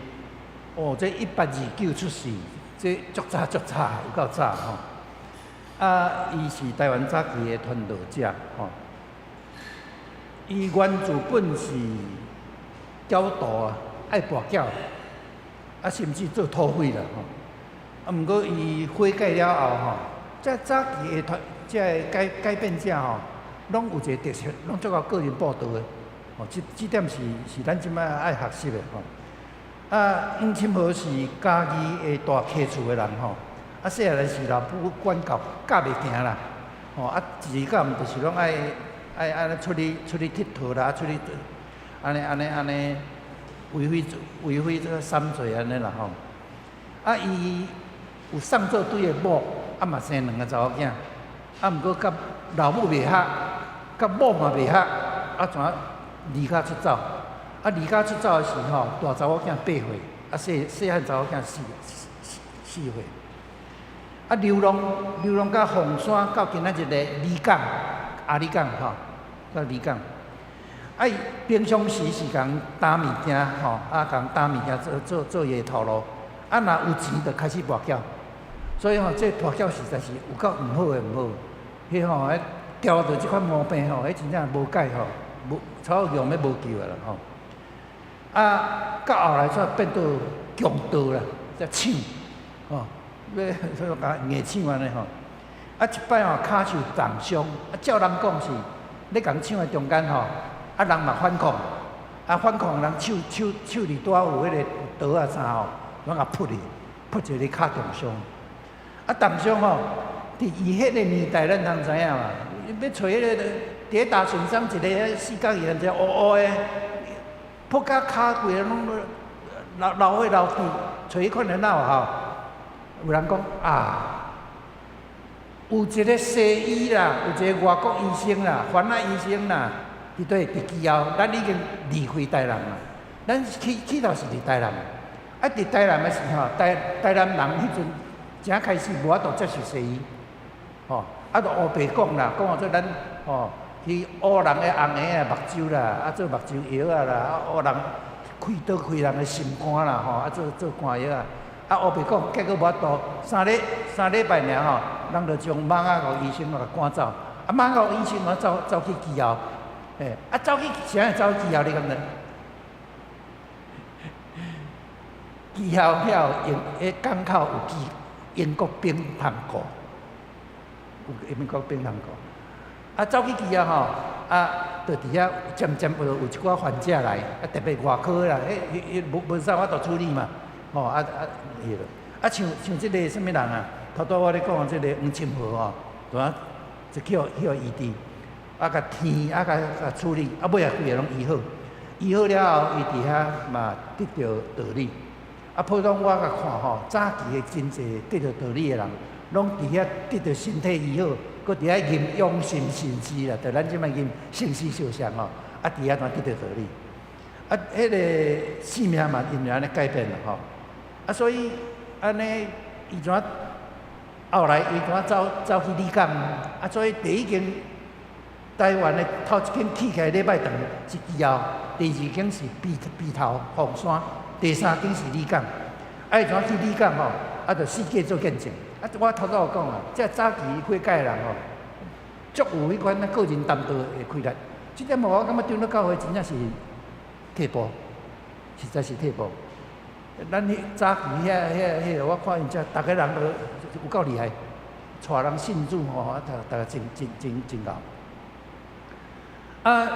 S1: 哦，這1829出世，這足早足早，有夠早吼。啊，伊是台灣早期的傳道者吼。伊源自本是教徒啊，愛跋筊，啊，甚至做土匪啦吼。啊，毋過伊悔改了後吼。這早期的團，這个改改變者吼，攏有一個特色，攏足𠢕個人佈道的，吼，這這點是是咱這擺愛學習的吼。啊，黃欽和是嘉義的大溪厝的人吼，啊，細漢時老母管教，教袂行啦，吼，啊，一日到暗就是攏愛愛按呢出去出去𨑨迌啦，出去按呢按呢按呢為非為非這個三罪按呢啦吼。啊，伊有送做對的某。啊嘛生兩個查某囝，啊，毋過佮老母袂合，佮某嘛袂合，啊，怎離家出走？啊，離家出走的時吼，大查某囝八歲，啊，細細漢查某囝四四四歲。啊，流浪流浪到鳳山，到今仔日的里港，阿里港吼，到里港。啊，伊平常時是共擔物件吼，啊，共擔物件做做做伊的頭路。啊，若有錢就開始跋筊。所以吼，這跋筊實在是有夠毋好的毋好。彼吼，彼牢著這款毛病吼，彼真正無解吼，無差不多用欲無救啊啦吼。啊，到後來煞變做強盜啦，才搶吼，欲說共硬搶按呢吼。啊，一擺吼，跤手重傷，啊，照人講是，咧共搶的中間吼，啊，人嘛反抗，啊，反抗人手手手裡拄仔有彼個刀仔啥吼，攏共撲去，撲一个跤重傷。啊，重傷吼，佇伊彼個年代，咱通知影嘛？欲揣彼个佇咧大順山一个四角形，一个烏烏的，撲甲跤規个攏流流血流滴，揣彼款的哪有效？有人講啊，有一個西醫啦，有一個外國醫生啦，番仔醫生啦，佇佗佇基後，咱已經離開台南啦。咱起起頭是佇台南，啊，佇台南的時候，台台南人彼陣。正開始無法度接受西醫，吼，啊，就烏白講啦，講做咱吼去烏人的紅眼仔目睭啦，啊做目睭藥仔啦，啊烏人開刀開人的心肝啦，吼，啊做做肝藥仔，啊烏白講，結果無法度，三禮三禮拜爾吼，人就將蠓仔予醫生予趕走，啊蠓仔予醫生予走走去基後，欸，啊走去啥會走去基後？你敢知？基後遐有英，彼港口有基。英國冰糖庫，有英國冰糖庫。啊，走去基後吼，啊，就佇遐漸漸有有一寡患者來，啊，特別外科啦，彼彼彼無無啥法度處理嘛，吼，啊啊，彼落。啊，像像這個啥物人啊？頭拄我咧講的這個黃欽和吼，就啊，就去予去予醫治，啊，共天啊，共共處理，啊，尾仔規个攏醫好，醫好了後，伊佇遐嘛得著道理。啊，普通我共看吼，早期的真濟得著道理的人，攏佇遐得著身體醫好，閣佇遐吟養心神志啦，就咱這擺吟聖屍相像吼，啊，佇遐怎得著道理？啊，彼個生命嘛因為按呢改變啦吼。啊，所以按呢，伊怎後來伊怎走走去里港？啊，所以第一間台灣的頭一間起起來禮拜堂是基後，第二間是埤埤頭鳳山。第三間是里港，啊，伊怎去里港吼？啊，就四界做見證。啊，我頭拄有講啊，這早期悔改的人吼，足有彼款啊個人擔當的氣力。這點我感覺長老教會真正是退步，實在是退步。咱彼早期遐遐彼個，我看𪜶遮逐个人都有夠厲害，帶人信主吼，啊，逐逐个真真真真𠢕。啊，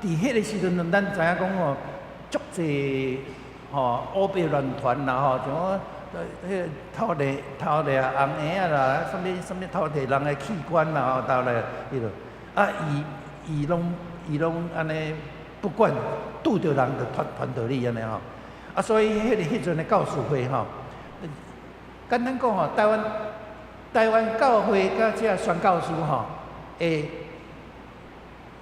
S1: 佇彼个時陣，咱知影講吼，足濟吼烏白亂傳啦吼，像講彼个偷掠偷掠紅嬰仔啦，啥物啥物偷摕人的器官啦吼，偷來彼落，啊，伊伊攏伊攏按呢不管，拄著人就傳傳道理按呢吼。啊，所以彼个彼陣的教士會吼，簡單講吼，台灣台灣教會佮這宣教師吼的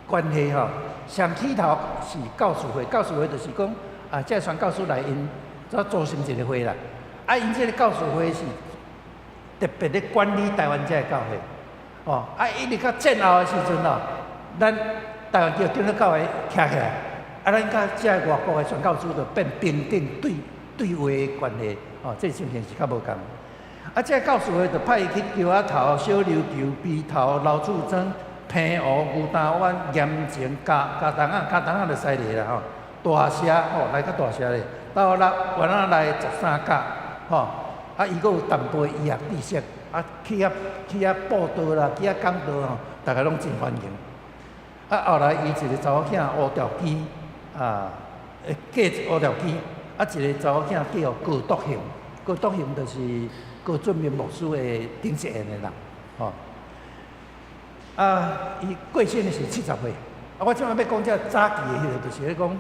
S1: 關係吼，上起頭是教士會，教士會就是講啊，這宣教師來𪜶怎組成一個會啦。啊，𪜶這個教士會是特別咧管理台灣這个教會，哦，啊，一直到戰後的時陣哦，咱台灣叫長老教會徛起來，啊，咱佮這个外國的宣教師就變平等對對話的關係，哦，這情形是較無仝。啊，這个教士會就派伊去橋仔頭、小琉球、埤頭、老鼠莊、澎湖、牛苧灣、鹽埕、茄茄苳仔、茄苳仔就犀利啦吼，大社吼來較大社咧，斗六原仔內十三甲吼，啊，伊閣有淡薄醫學知識，啊，去遐去遐佈道啦，去遐講道吼，逐个攏真歡迎。啊，後來伊一個查某囝烏條基啊，嫁烏條基，啊，一個查某囝叫高篤雄，高篤雄就是高俊明牧師的頂一緣的人，吼。啊，伊過身的是70歲。啊，我這擺欲講這早期的彼个，就是咧講，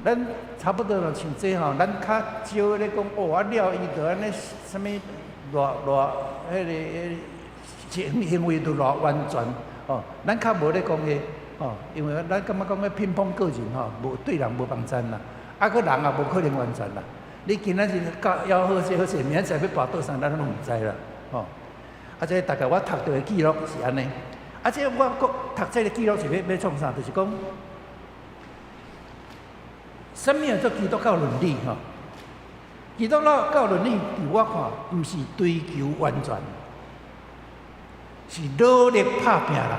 S1: 咱差不多就像這吼，咱較少咧講哦，啊了伊就按呢啥物偌偌彼个行行為都偌完全，吼，咱較無咧講彼，吼，因為咱感覺講彼偏頗個人吼，無對人無幫贊啦，啊，閣人也無可能完全啦。你今仔日教猶好勢好勢，明仔載欲跋倒啥，咱攏毋知啦，吼。啊，這大概我讀著的記錄是按呢。啊，這我閣讀這个記錄是欲欲創啥？就是講，啥物叫做基督教倫理？吼，基督教倫理，佇我看，毋是追求完全，是努力拍拚啦，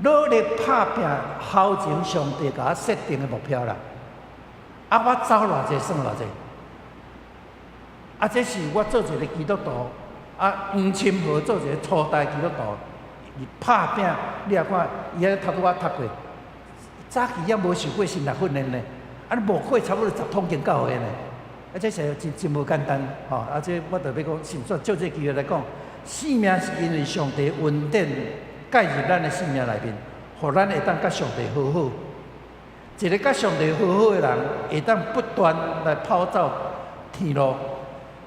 S1: 努力拍拚，向前上帝共我設定的目標啦。啊，我走偌濟算偌濟。啊，這是我做一个基督徒，啊，黃欽和做一个初代基督徒，伊拍拚，你也看，伊遐頭拄仔讀過，早期猶無受過神學訓練呢，啊，你無過差不多十統間教會呢，啊，這是真真無簡單，吼，啊，這我著欲講，先藉這機會來講，生命是因為上帝恩典介入咱的生命內面，予咱會當佮上帝和好。一个佮上帝和好的人，會當不斷來跑走天路。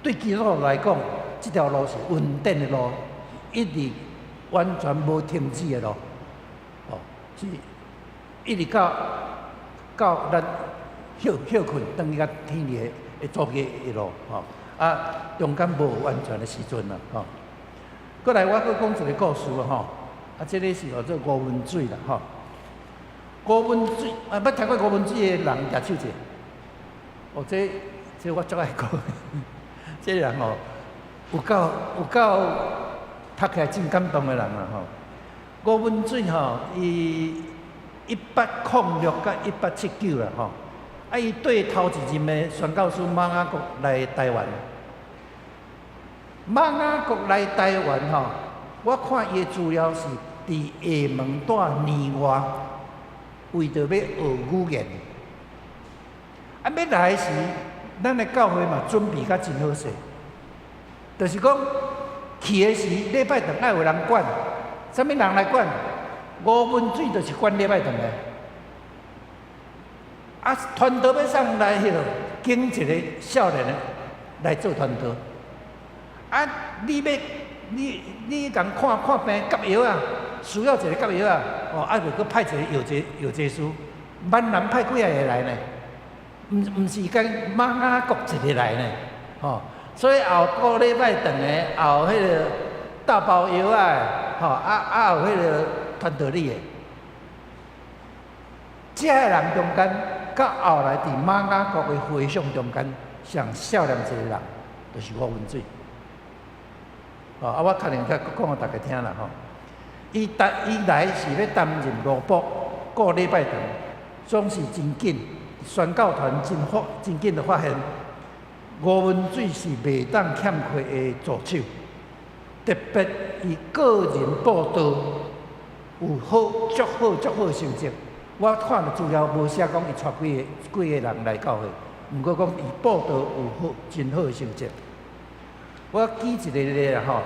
S1: 對基督徒來講，這條路是恩典的路，一直完全無停止的路，哦，是一直到到咱歇歇睏，轉去到天裡的祖國的路，吼，啊，中間無完全的時陣啦，吼。過來，我閣講一个故事吼，啊，這个是叫做吳文水啦，吼。吳文水啊，捌聽過吳文水的人舉手者。哦，這這我足愛講，這个人吼，有夠有夠讀起來真感動的人啦吼。吳文水吼，伊1806佮1879啦吼，啊，伊對頭一任的宣教師馬雅各來台灣。馬雅各來台灣吼，我看伊的資料是佇廈門蹛年外，為著欲學語言。啊，欲來時，咱的教會嘛準備甲真好勢，就是講去的時禮拜堂愛有人管，啥物人來管？吳文水就是管禮拜堂的。啊，傳道欲送來彼落，揀一个少年的來做傳道。啊，你欲你你共看看病挾藥仔，需要一个挾藥仔，哦，啊，就閣派一个藥劑藥劑師，閩南派幾仔个來呢？毋毋是干馬雅各一个來呢，吼，所以後顧禮拜堂的，後彼个打包藥仔的，吼，啊啊有彼个傳道理的，這个人中間，佮後來佇馬雅各的回想中間，上少年一个人，就是吳文水。哦，啊，我可能較講予大家聽啦吼。伊擔伊來是欲擔任羅卜顧禮拜堂，總是真緊，宣教團真發真緊就發現，吳文水是袂當欠缺的助手，特別伊個人布道有好足好足好成績。我看著資料無寫講伊帶幾个幾个人來教會，毋過講伊布道有好真好的成績。我舉一个例啦吼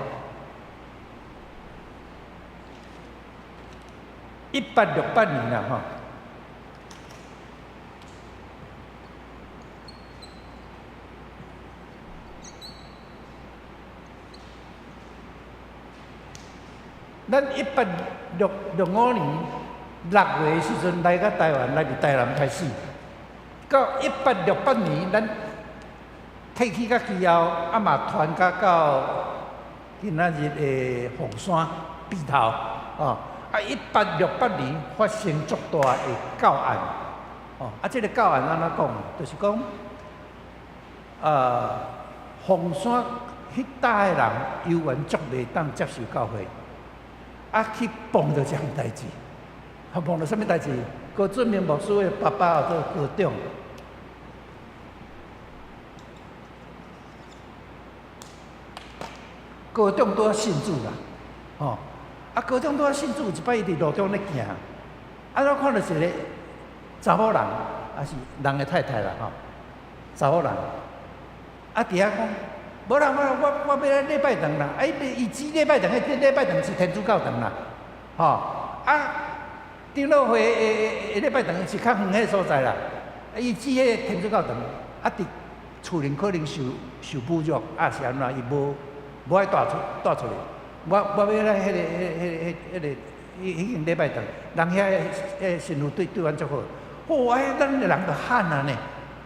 S1: ，1868年啦吼，咱1865年6月的時陣來到台灣，來佇台南開始，到1868年咱退去甲之後，啊嘛傳甲到今仔日的鳳山埤頭，哦，啊1868年發生足大的教案，哦，啊這个教案按怎講？就是講，鳳山彼搭的人猶原足袂當接受教會，啊去碰著這項代誌，啊碰著啥物代誌？高俊明牧師的爸爸叫做高長。高長拄仔信主啦，吼！啊，高長拄仔信主，一擺伊佇路中咧行，啊，我看著一个查某人，也是人的太太啦，吼，查某人，啊，佇遐講，無啦無啦，我欲來禮拜堂啦，啊，伊指禮拜堂，彼禮拜堂是天主教堂啦，吼，啊，長老會的禮拜堂是較遠彼个所在啦，啊，伊指彼个天主教堂，啊，佇厝裡可能受侮辱，啊是按怎，伊無。無愛帶出去，我欲來彼个、彼个、彼个、彼个、彼間禮拜堂，人遐个神父對阮足好。哦，哎，咱的人就喊啊呢，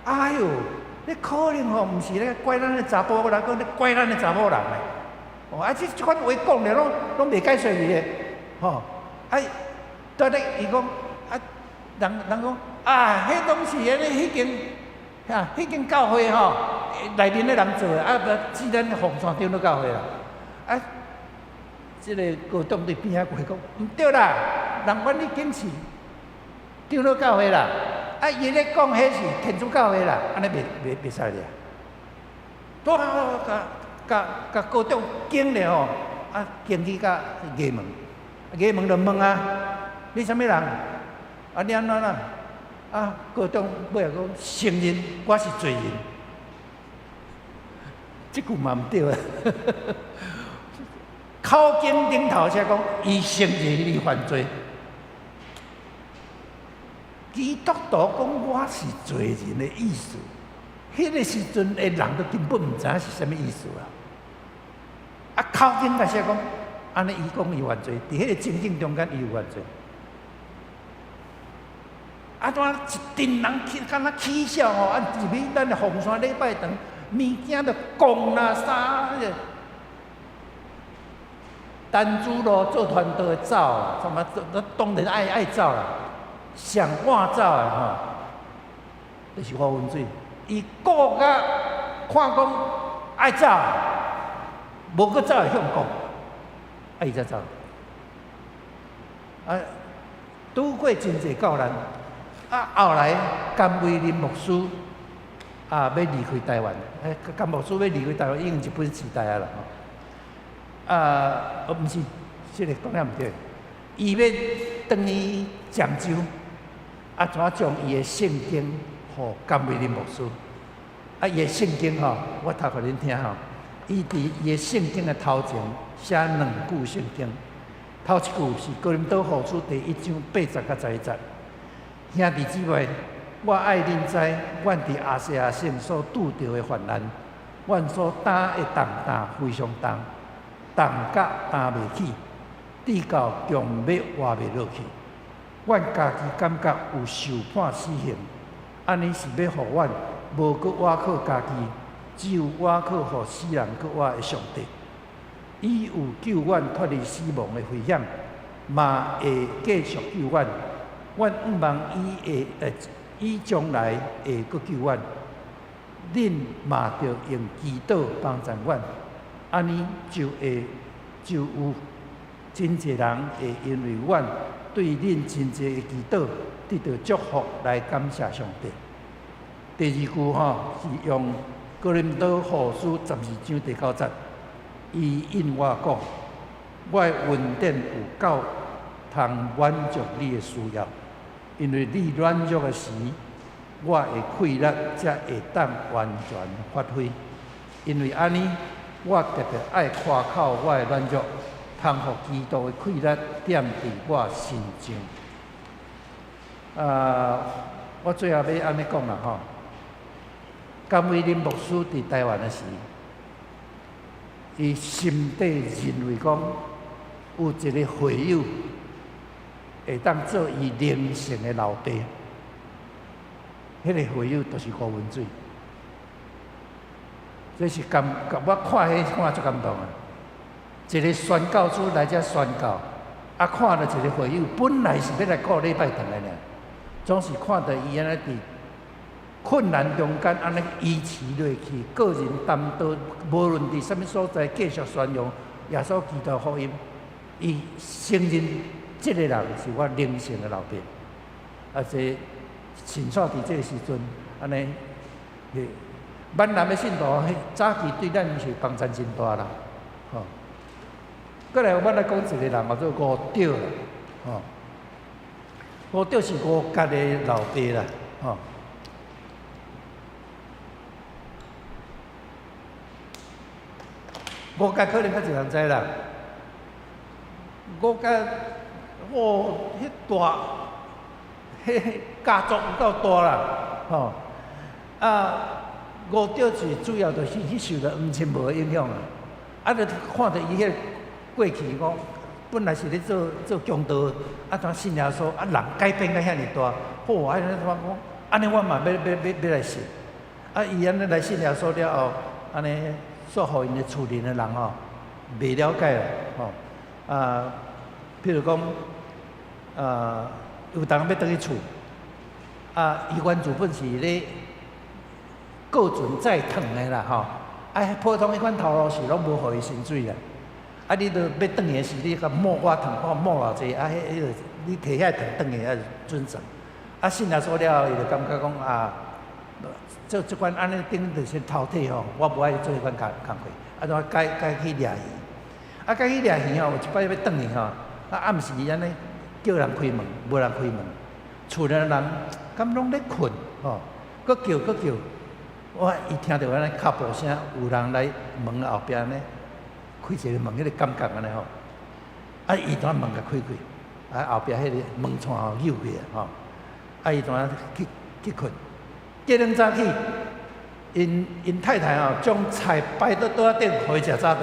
S1: 哎喲，你可能吼，毋是咧怪咱的查埔人，閣咧怪咱的查某人呢。哦，啊，這款話講咧，攏袂解說去的，吼。啊，對咧，伊講啊，人講啊，彼攏是按呢彼間，哈，彼間教會吼。內面的人做的，啊，指咱鳳山長老教會啦。啊，這个高長佇邊仔過講，毋對啦，人阮彼間是長老教會啦，啊，伊咧講彼是天主教會啦，按呢袂使咧。拄好共共共高長驚咧吼，啊，驚去到衙門，衙門就問啊，你啥物人？啊，你按怎啦？啊，高長尾仔講承認我是罪人。這句嘛毋對啊！口經頂頭寫講，伊承認伊犯罪。基督徒講我是罪人的意思，彼个時陣的人都根本毋知影是啥物意思啊！啊，口經共寫講，按呢伊講伊犯罪，佇彼个情景中間伊有犯罪。啊，怎一陣人起，敢若起痟吼！啊，入去咱的鳳山禮拜堂。物件就講啦，啥个？陳主路做傳道的走，什麼都當然愛走啦，上趕走的吼，就是吳文水。伊顧甲看講愛走，無閣走會向講，啊伊才走。啊，拄過真濟教難，啊後來甘為霖牧師。啊，欲離開台灣，欸，甘牧師欲離開台灣，已經日本時代啊啦吼。啊，毋是，這个講了毋對。伊欲轉去漳州，啊，怎將伊的聖經予甘為霖牧師？啊，伊的聖經吼，我讀予恁聽吼。伊佇伊的聖經的頭前寫兩句聖經，頭一句是哥林多後書第一章8節到11節，兄弟姊妹。我愛恁知，阮佇亞細亞省所拄著的患難，阮所擔的重擔非常重，重甲擔袂起，直到強欲活袂落去。阮家己感覺有受判死刑，按呢是欲予阮無閣倚靠家己，只有倚靠予死人閣活的上帝。伊有救阮脫離死亡的危險，嘛會繼續救阮。阮向望伊會伊將來會閣救阮，恁嘛著用祈禱幫贊阮，按呢就會就有真濟人會因為阮對恁真濟的祈禱，得到祝福來感謝上帝。第二句吼是用哥林多後書12章第9節，伊應我講，我的恩典有夠通滿足你的需要，因為你軟弱的時，我的氣力才會當完全發揮。因為按呢，我特別愛誇口我的軟弱，通予基督的氣力踮佇我身上。啊，我最後欲按呢講啦吼。甘為霖牧師佇台灣的時，伊心底認為講有一个會友會當做伊靈性的老爸，彼个會友就是吳文水。這是感，我看彼看足感動啊！一个宣教師來遮宣教，啊，看著一个會友本來是欲來顧禮拜堂的爾，總是看著伊按呢佇困難中間按呢維持落去，個人擔當，無論佇啥物所在繼續宣揚耶穌基督福音，伊承認這个人是我靈性的老爸，啊，這親手佇這个時陣按呢，閩南的信徒，早期對咱是幫助真大啦，吼。過來，我來講一個人叫做吳著啦，吼。吳著是吳覺的老爸啦，吼。吳覺可能較濟人知啦。吳覺，哦，彼大，彼家族有夠大啦，吼。啊，吳著是主要就是去受著黃清無的影響啦。啊，就看著伊彼个過去講，本來是咧做做強盜，啊，怎信耶穌，啊，人改變甲遐爾大，好啊，按呢我講，按呢我嘛欲欲欲欲來信。啊，伊按呢來信耶穌了後，按呢煞予𪜶的厝裡的人吼，袂了解啦，吼。啊，譬如講，啊，有當欲轉去厝，啊，伊原主本是咧過船載糖的啦，吼。啊，普通彼款頭路是攏無予伊薪水啦。啊，你著欲轉去的時，你共抹寡糖，看抹偌濟，啊，彼彼个你提遐糖轉去啊準算。啊，信耶穌了後，伊就感覺講啊，做這款按呢等於就是偷提吼，我無愛做彼款工工課，啊，怎改改去掠魚？啊，改去掠魚吼，有一擺欲轉去吼，啊，暗時按呢叫人開門，無人開門，厝內人敢攏咧睏吼，閣叫閣叫，我伊聽著按呢跤步聲，有人來門後壁按呢開一个門，彼个感覺按呢吼，啊，伊怎門共開開，啊，後壁彼個門掣吼扭開啊吼，啊，伊怎去去睏？過兩早起，𪜶𪜶太太吼將菜擺佇桌仔頂，予伊食早頓，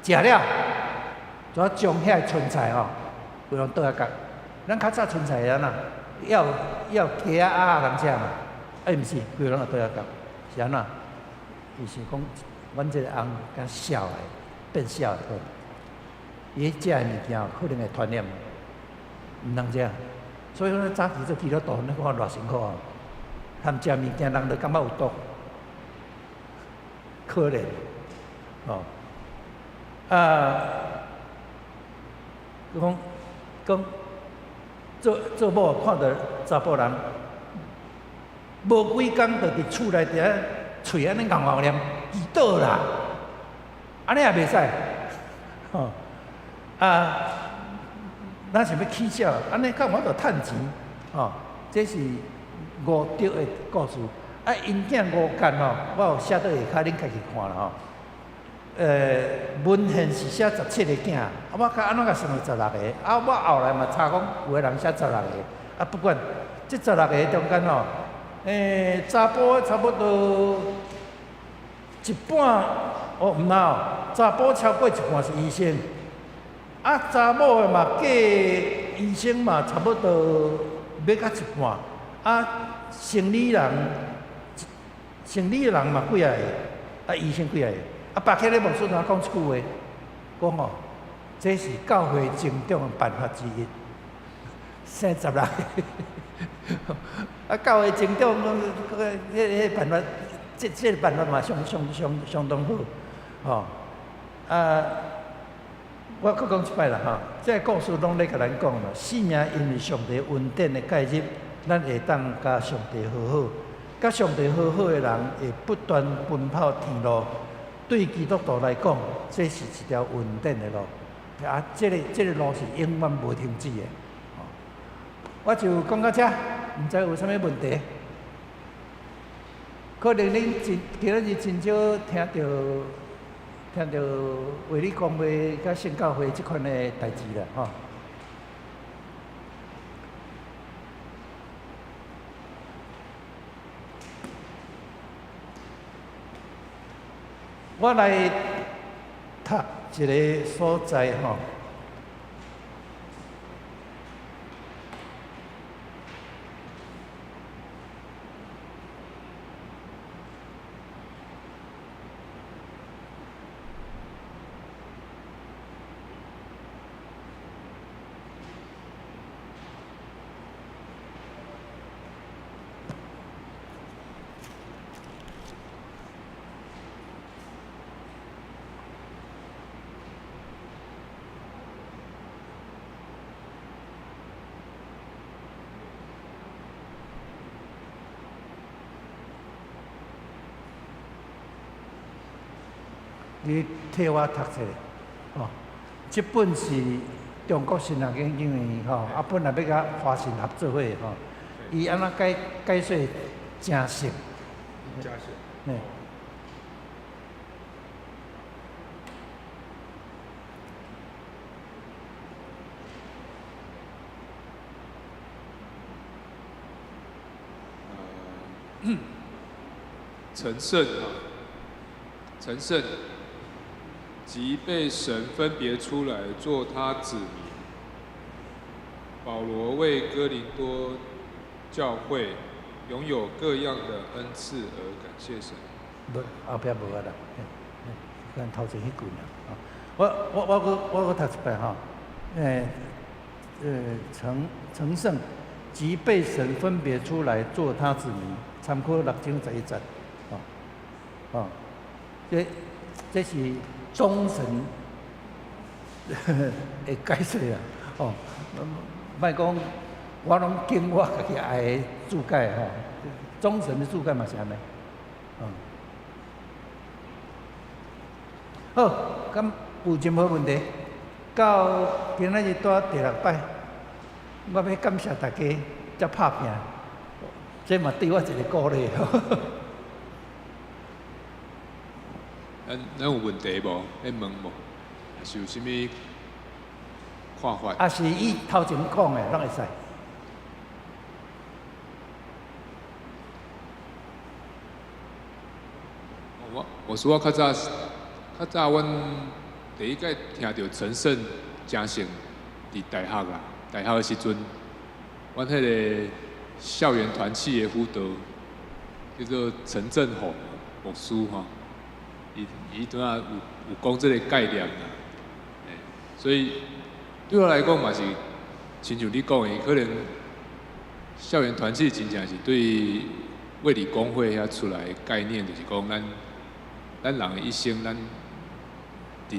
S1: 食了，怎將遐賰菜吼，規攏桌仔角。咱較早賰菜會按怎？要要雞仔鴨仔通食嘛？啊，毋是，規攏佇桌仔角，是按怎？伊想講，阮這個翁較痟的，變痟的好。伊食的物件可能會傳染，毋通食。所以講早期做基督徒，你看偌辛苦啊！含食物件，人就感覺有毒，可憐，吼。啊，講講做做某看著查埔人，無幾工就佇厝內底喙按呢咬咬念祈禱啦，按呢也袂使，吼。啊，咱想欲起痟，按呢敢有法度趁錢，吼，這是吳著的故事。啊，𪜶囝吳幹吼，我有寫佇下跤，恁家己看啦吼。文獻是寫17個囝，啊，我較按怎共算做十六个？啊，我後來嘛查講，有的人寫十六个。啊，不管這十六个中間吼，查埔差不多一半，哦，毋哦，查埔超過一半是醫生，啊，查某的嘛計醫生嘛差不多欲到一半，啊，生理人，生理人嘛幾仔个，啊，醫生幾仔個。啊，巴克禮牧師怎講這句話？講吼，這是教會增長的辦法之一。生十六个，啊，教會增長，彼彼辦法，這這个辦法嘛，相相相相當好，吼。啊，我閣講一擺啦吼，這个故事攏咧共咱講啦，生命因為上帝恩典的介入，咱會當佮上帝和好，佮上帝和好的人會不斷奔跑天路。對基督徒來講，這是一條恩典的路。啊，這個路是永遠無停止的。我就講到這，毋知有啥物問題？可能恁真今仔日真少聽著衛理公會佮聖教會這款的代誌啦，吼。我來讀一个所在吼。你替我讀一下，吼，這本是中國神學研究院吼，啊本來欲佮華神合做伙吼，伊按怎解解說成聖？
S2: 成聖。
S1: 嘿。
S2: 成聖啊，成聖。即被神分別出來做他子民。保羅為哥林多教會擁有各樣的恩賜而感謝神。
S1: 無，後壁無啊啦，咱頭前彼句爾。我閣讀一擺吼，成聖，即被神分別出來做他子民，參考6章11節，吼，吼，這是中神的解說啊，哦，莫講我攏經我家己愛的注解吼，中神的注解嘛是按呢，哦。好，敢有任何問題？到今仔日拄第六擺，我欲感謝大家遮拍拚，這嘛對我一个鼓勵。
S2: 咱有問題無？欲問無？還是有啥物看法？
S1: 抑是伊頭前講的，攏會使。
S2: 我說我較早，阮第一擺聽著成聖成聖，佇大學啊，大學的時陣，阮彼个校園團契的輔導叫做陳振宏牧師吼。伊拄仔有講這个概念啦，所以對我來講嘛是，親像你講的，可能校園團契真正是對衛理公會遐出來的概念，就是講咱人的一生，咱佇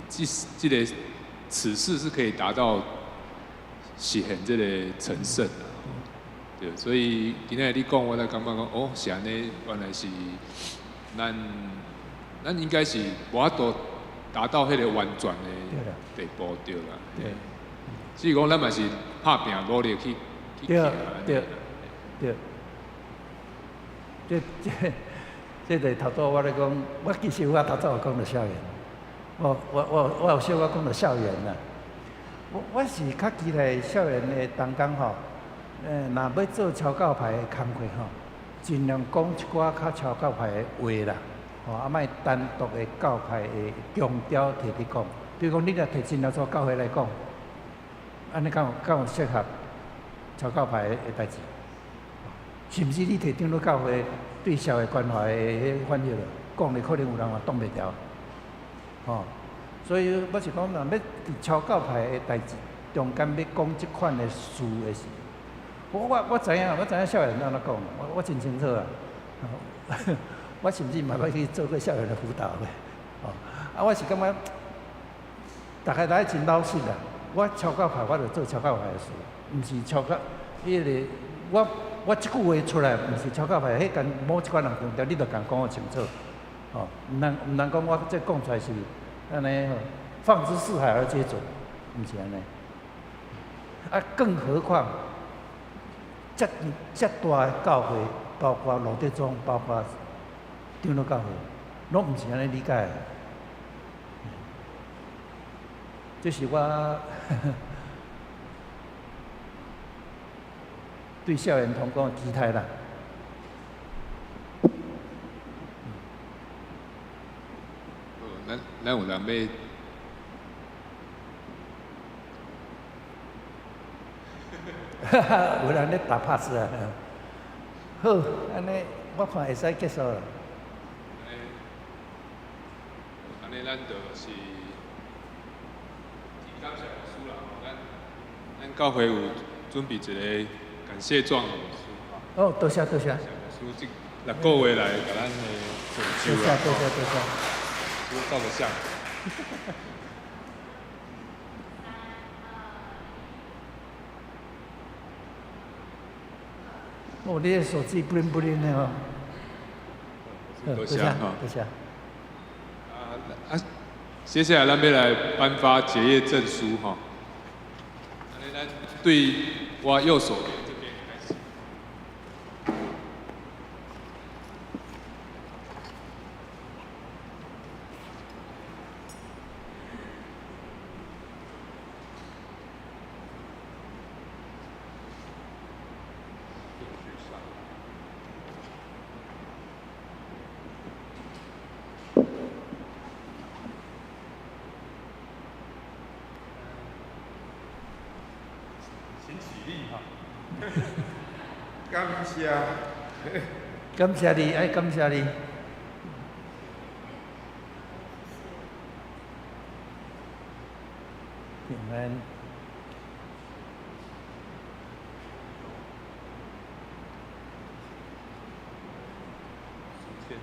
S2: 這個此世是可以達到實現這个成聖啦。對，所以今仔日你講，我才感覺講，哦，是按呢，原來是咱應該是無法度達到彼个完全的地步，對啦。
S1: 對。
S2: 只是講咱嘛是拍拚努力去行。
S1: 對。這就是頭拄我咧講，我其實我頭早有講著校園，我有小可講著校園啦。我是較期待校園的同工吼，若欲做超教派的工課吼，盡量講一寡較超教派的話啦。吼，啊，莫單獨的教派的強調提去講。比如講，你若提真耶穌教會來講，按呢敢有適合超教派的代誌？甚至你提長老教會對社會關懷的彼個翻譯，講咧可能有人嘛擋袂牢。吼，所以我是講，若欲佇超教派的代誌中間欲講這款的事的時，我知影少年按怎講，我真清楚啊。我甚至嘛欲去做過校園的輔導的，哦，啊，我是感覺，逐家來真老實啦。我超教派，我就做超教派的事，毋是超教彼个我這句話出來，毋是超教派，彼間某一寡人強調，你著共講予清楚，吼，毋通講我這講出來是按呢吼，放之四海而皆準，毋是按呢。啊，更何況，遮遮大的教會，包括路德宗，包括長老教會，攏毋是按呢理解的。這是我對少年同工的期待啦。
S2: 咱有人欲？
S1: 哈哈，有人咧打 pass 啊！好，按呢我看會使結束啦。
S2: 按呢，咱就是感謝牧師啦，咱教會有準備一个感謝狀予牧師。
S1: 哦，多謝多謝。
S2: 牧師這6個月來共咱的造就。
S1: 多謝多謝多謝。
S2: 照個相。
S1: 哦，你的手機 bling bling 的哦。
S2: 多謝哈。
S1: 多謝。
S2: 啊，接下來咱欲來頒發結業證書哈。咱對我右手邊這邊開始。請起立哈。
S3: 感謝。
S1: 感謝你，愛感謝你。平安。
S2: 書籤。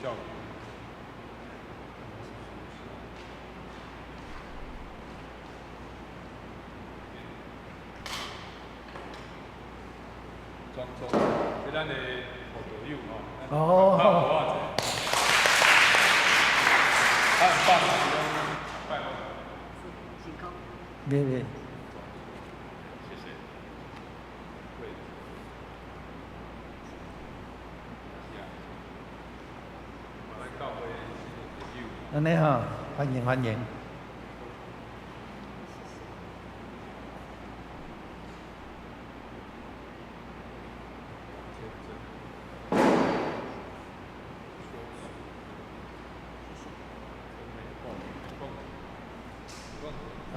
S2: 笑。莊重，這咱的好朋友吼。
S1: 哦。
S2: 他很棒，拜託。
S1: 別別。
S2: 謝謝。對。是啊。我來教會新的朋友。
S1: 按呢吼，歡迎歡迎。嗯。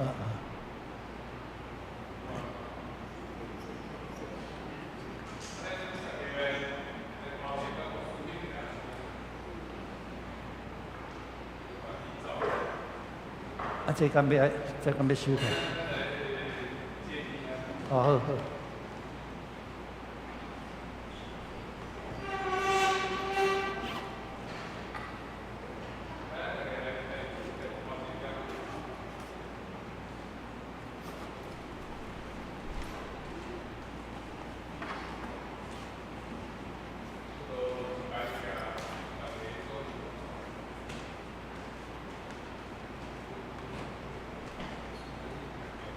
S1: 啊，這敢欲愛，這敢欲收起？哦，好好。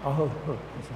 S1: 哦，好好，沒事。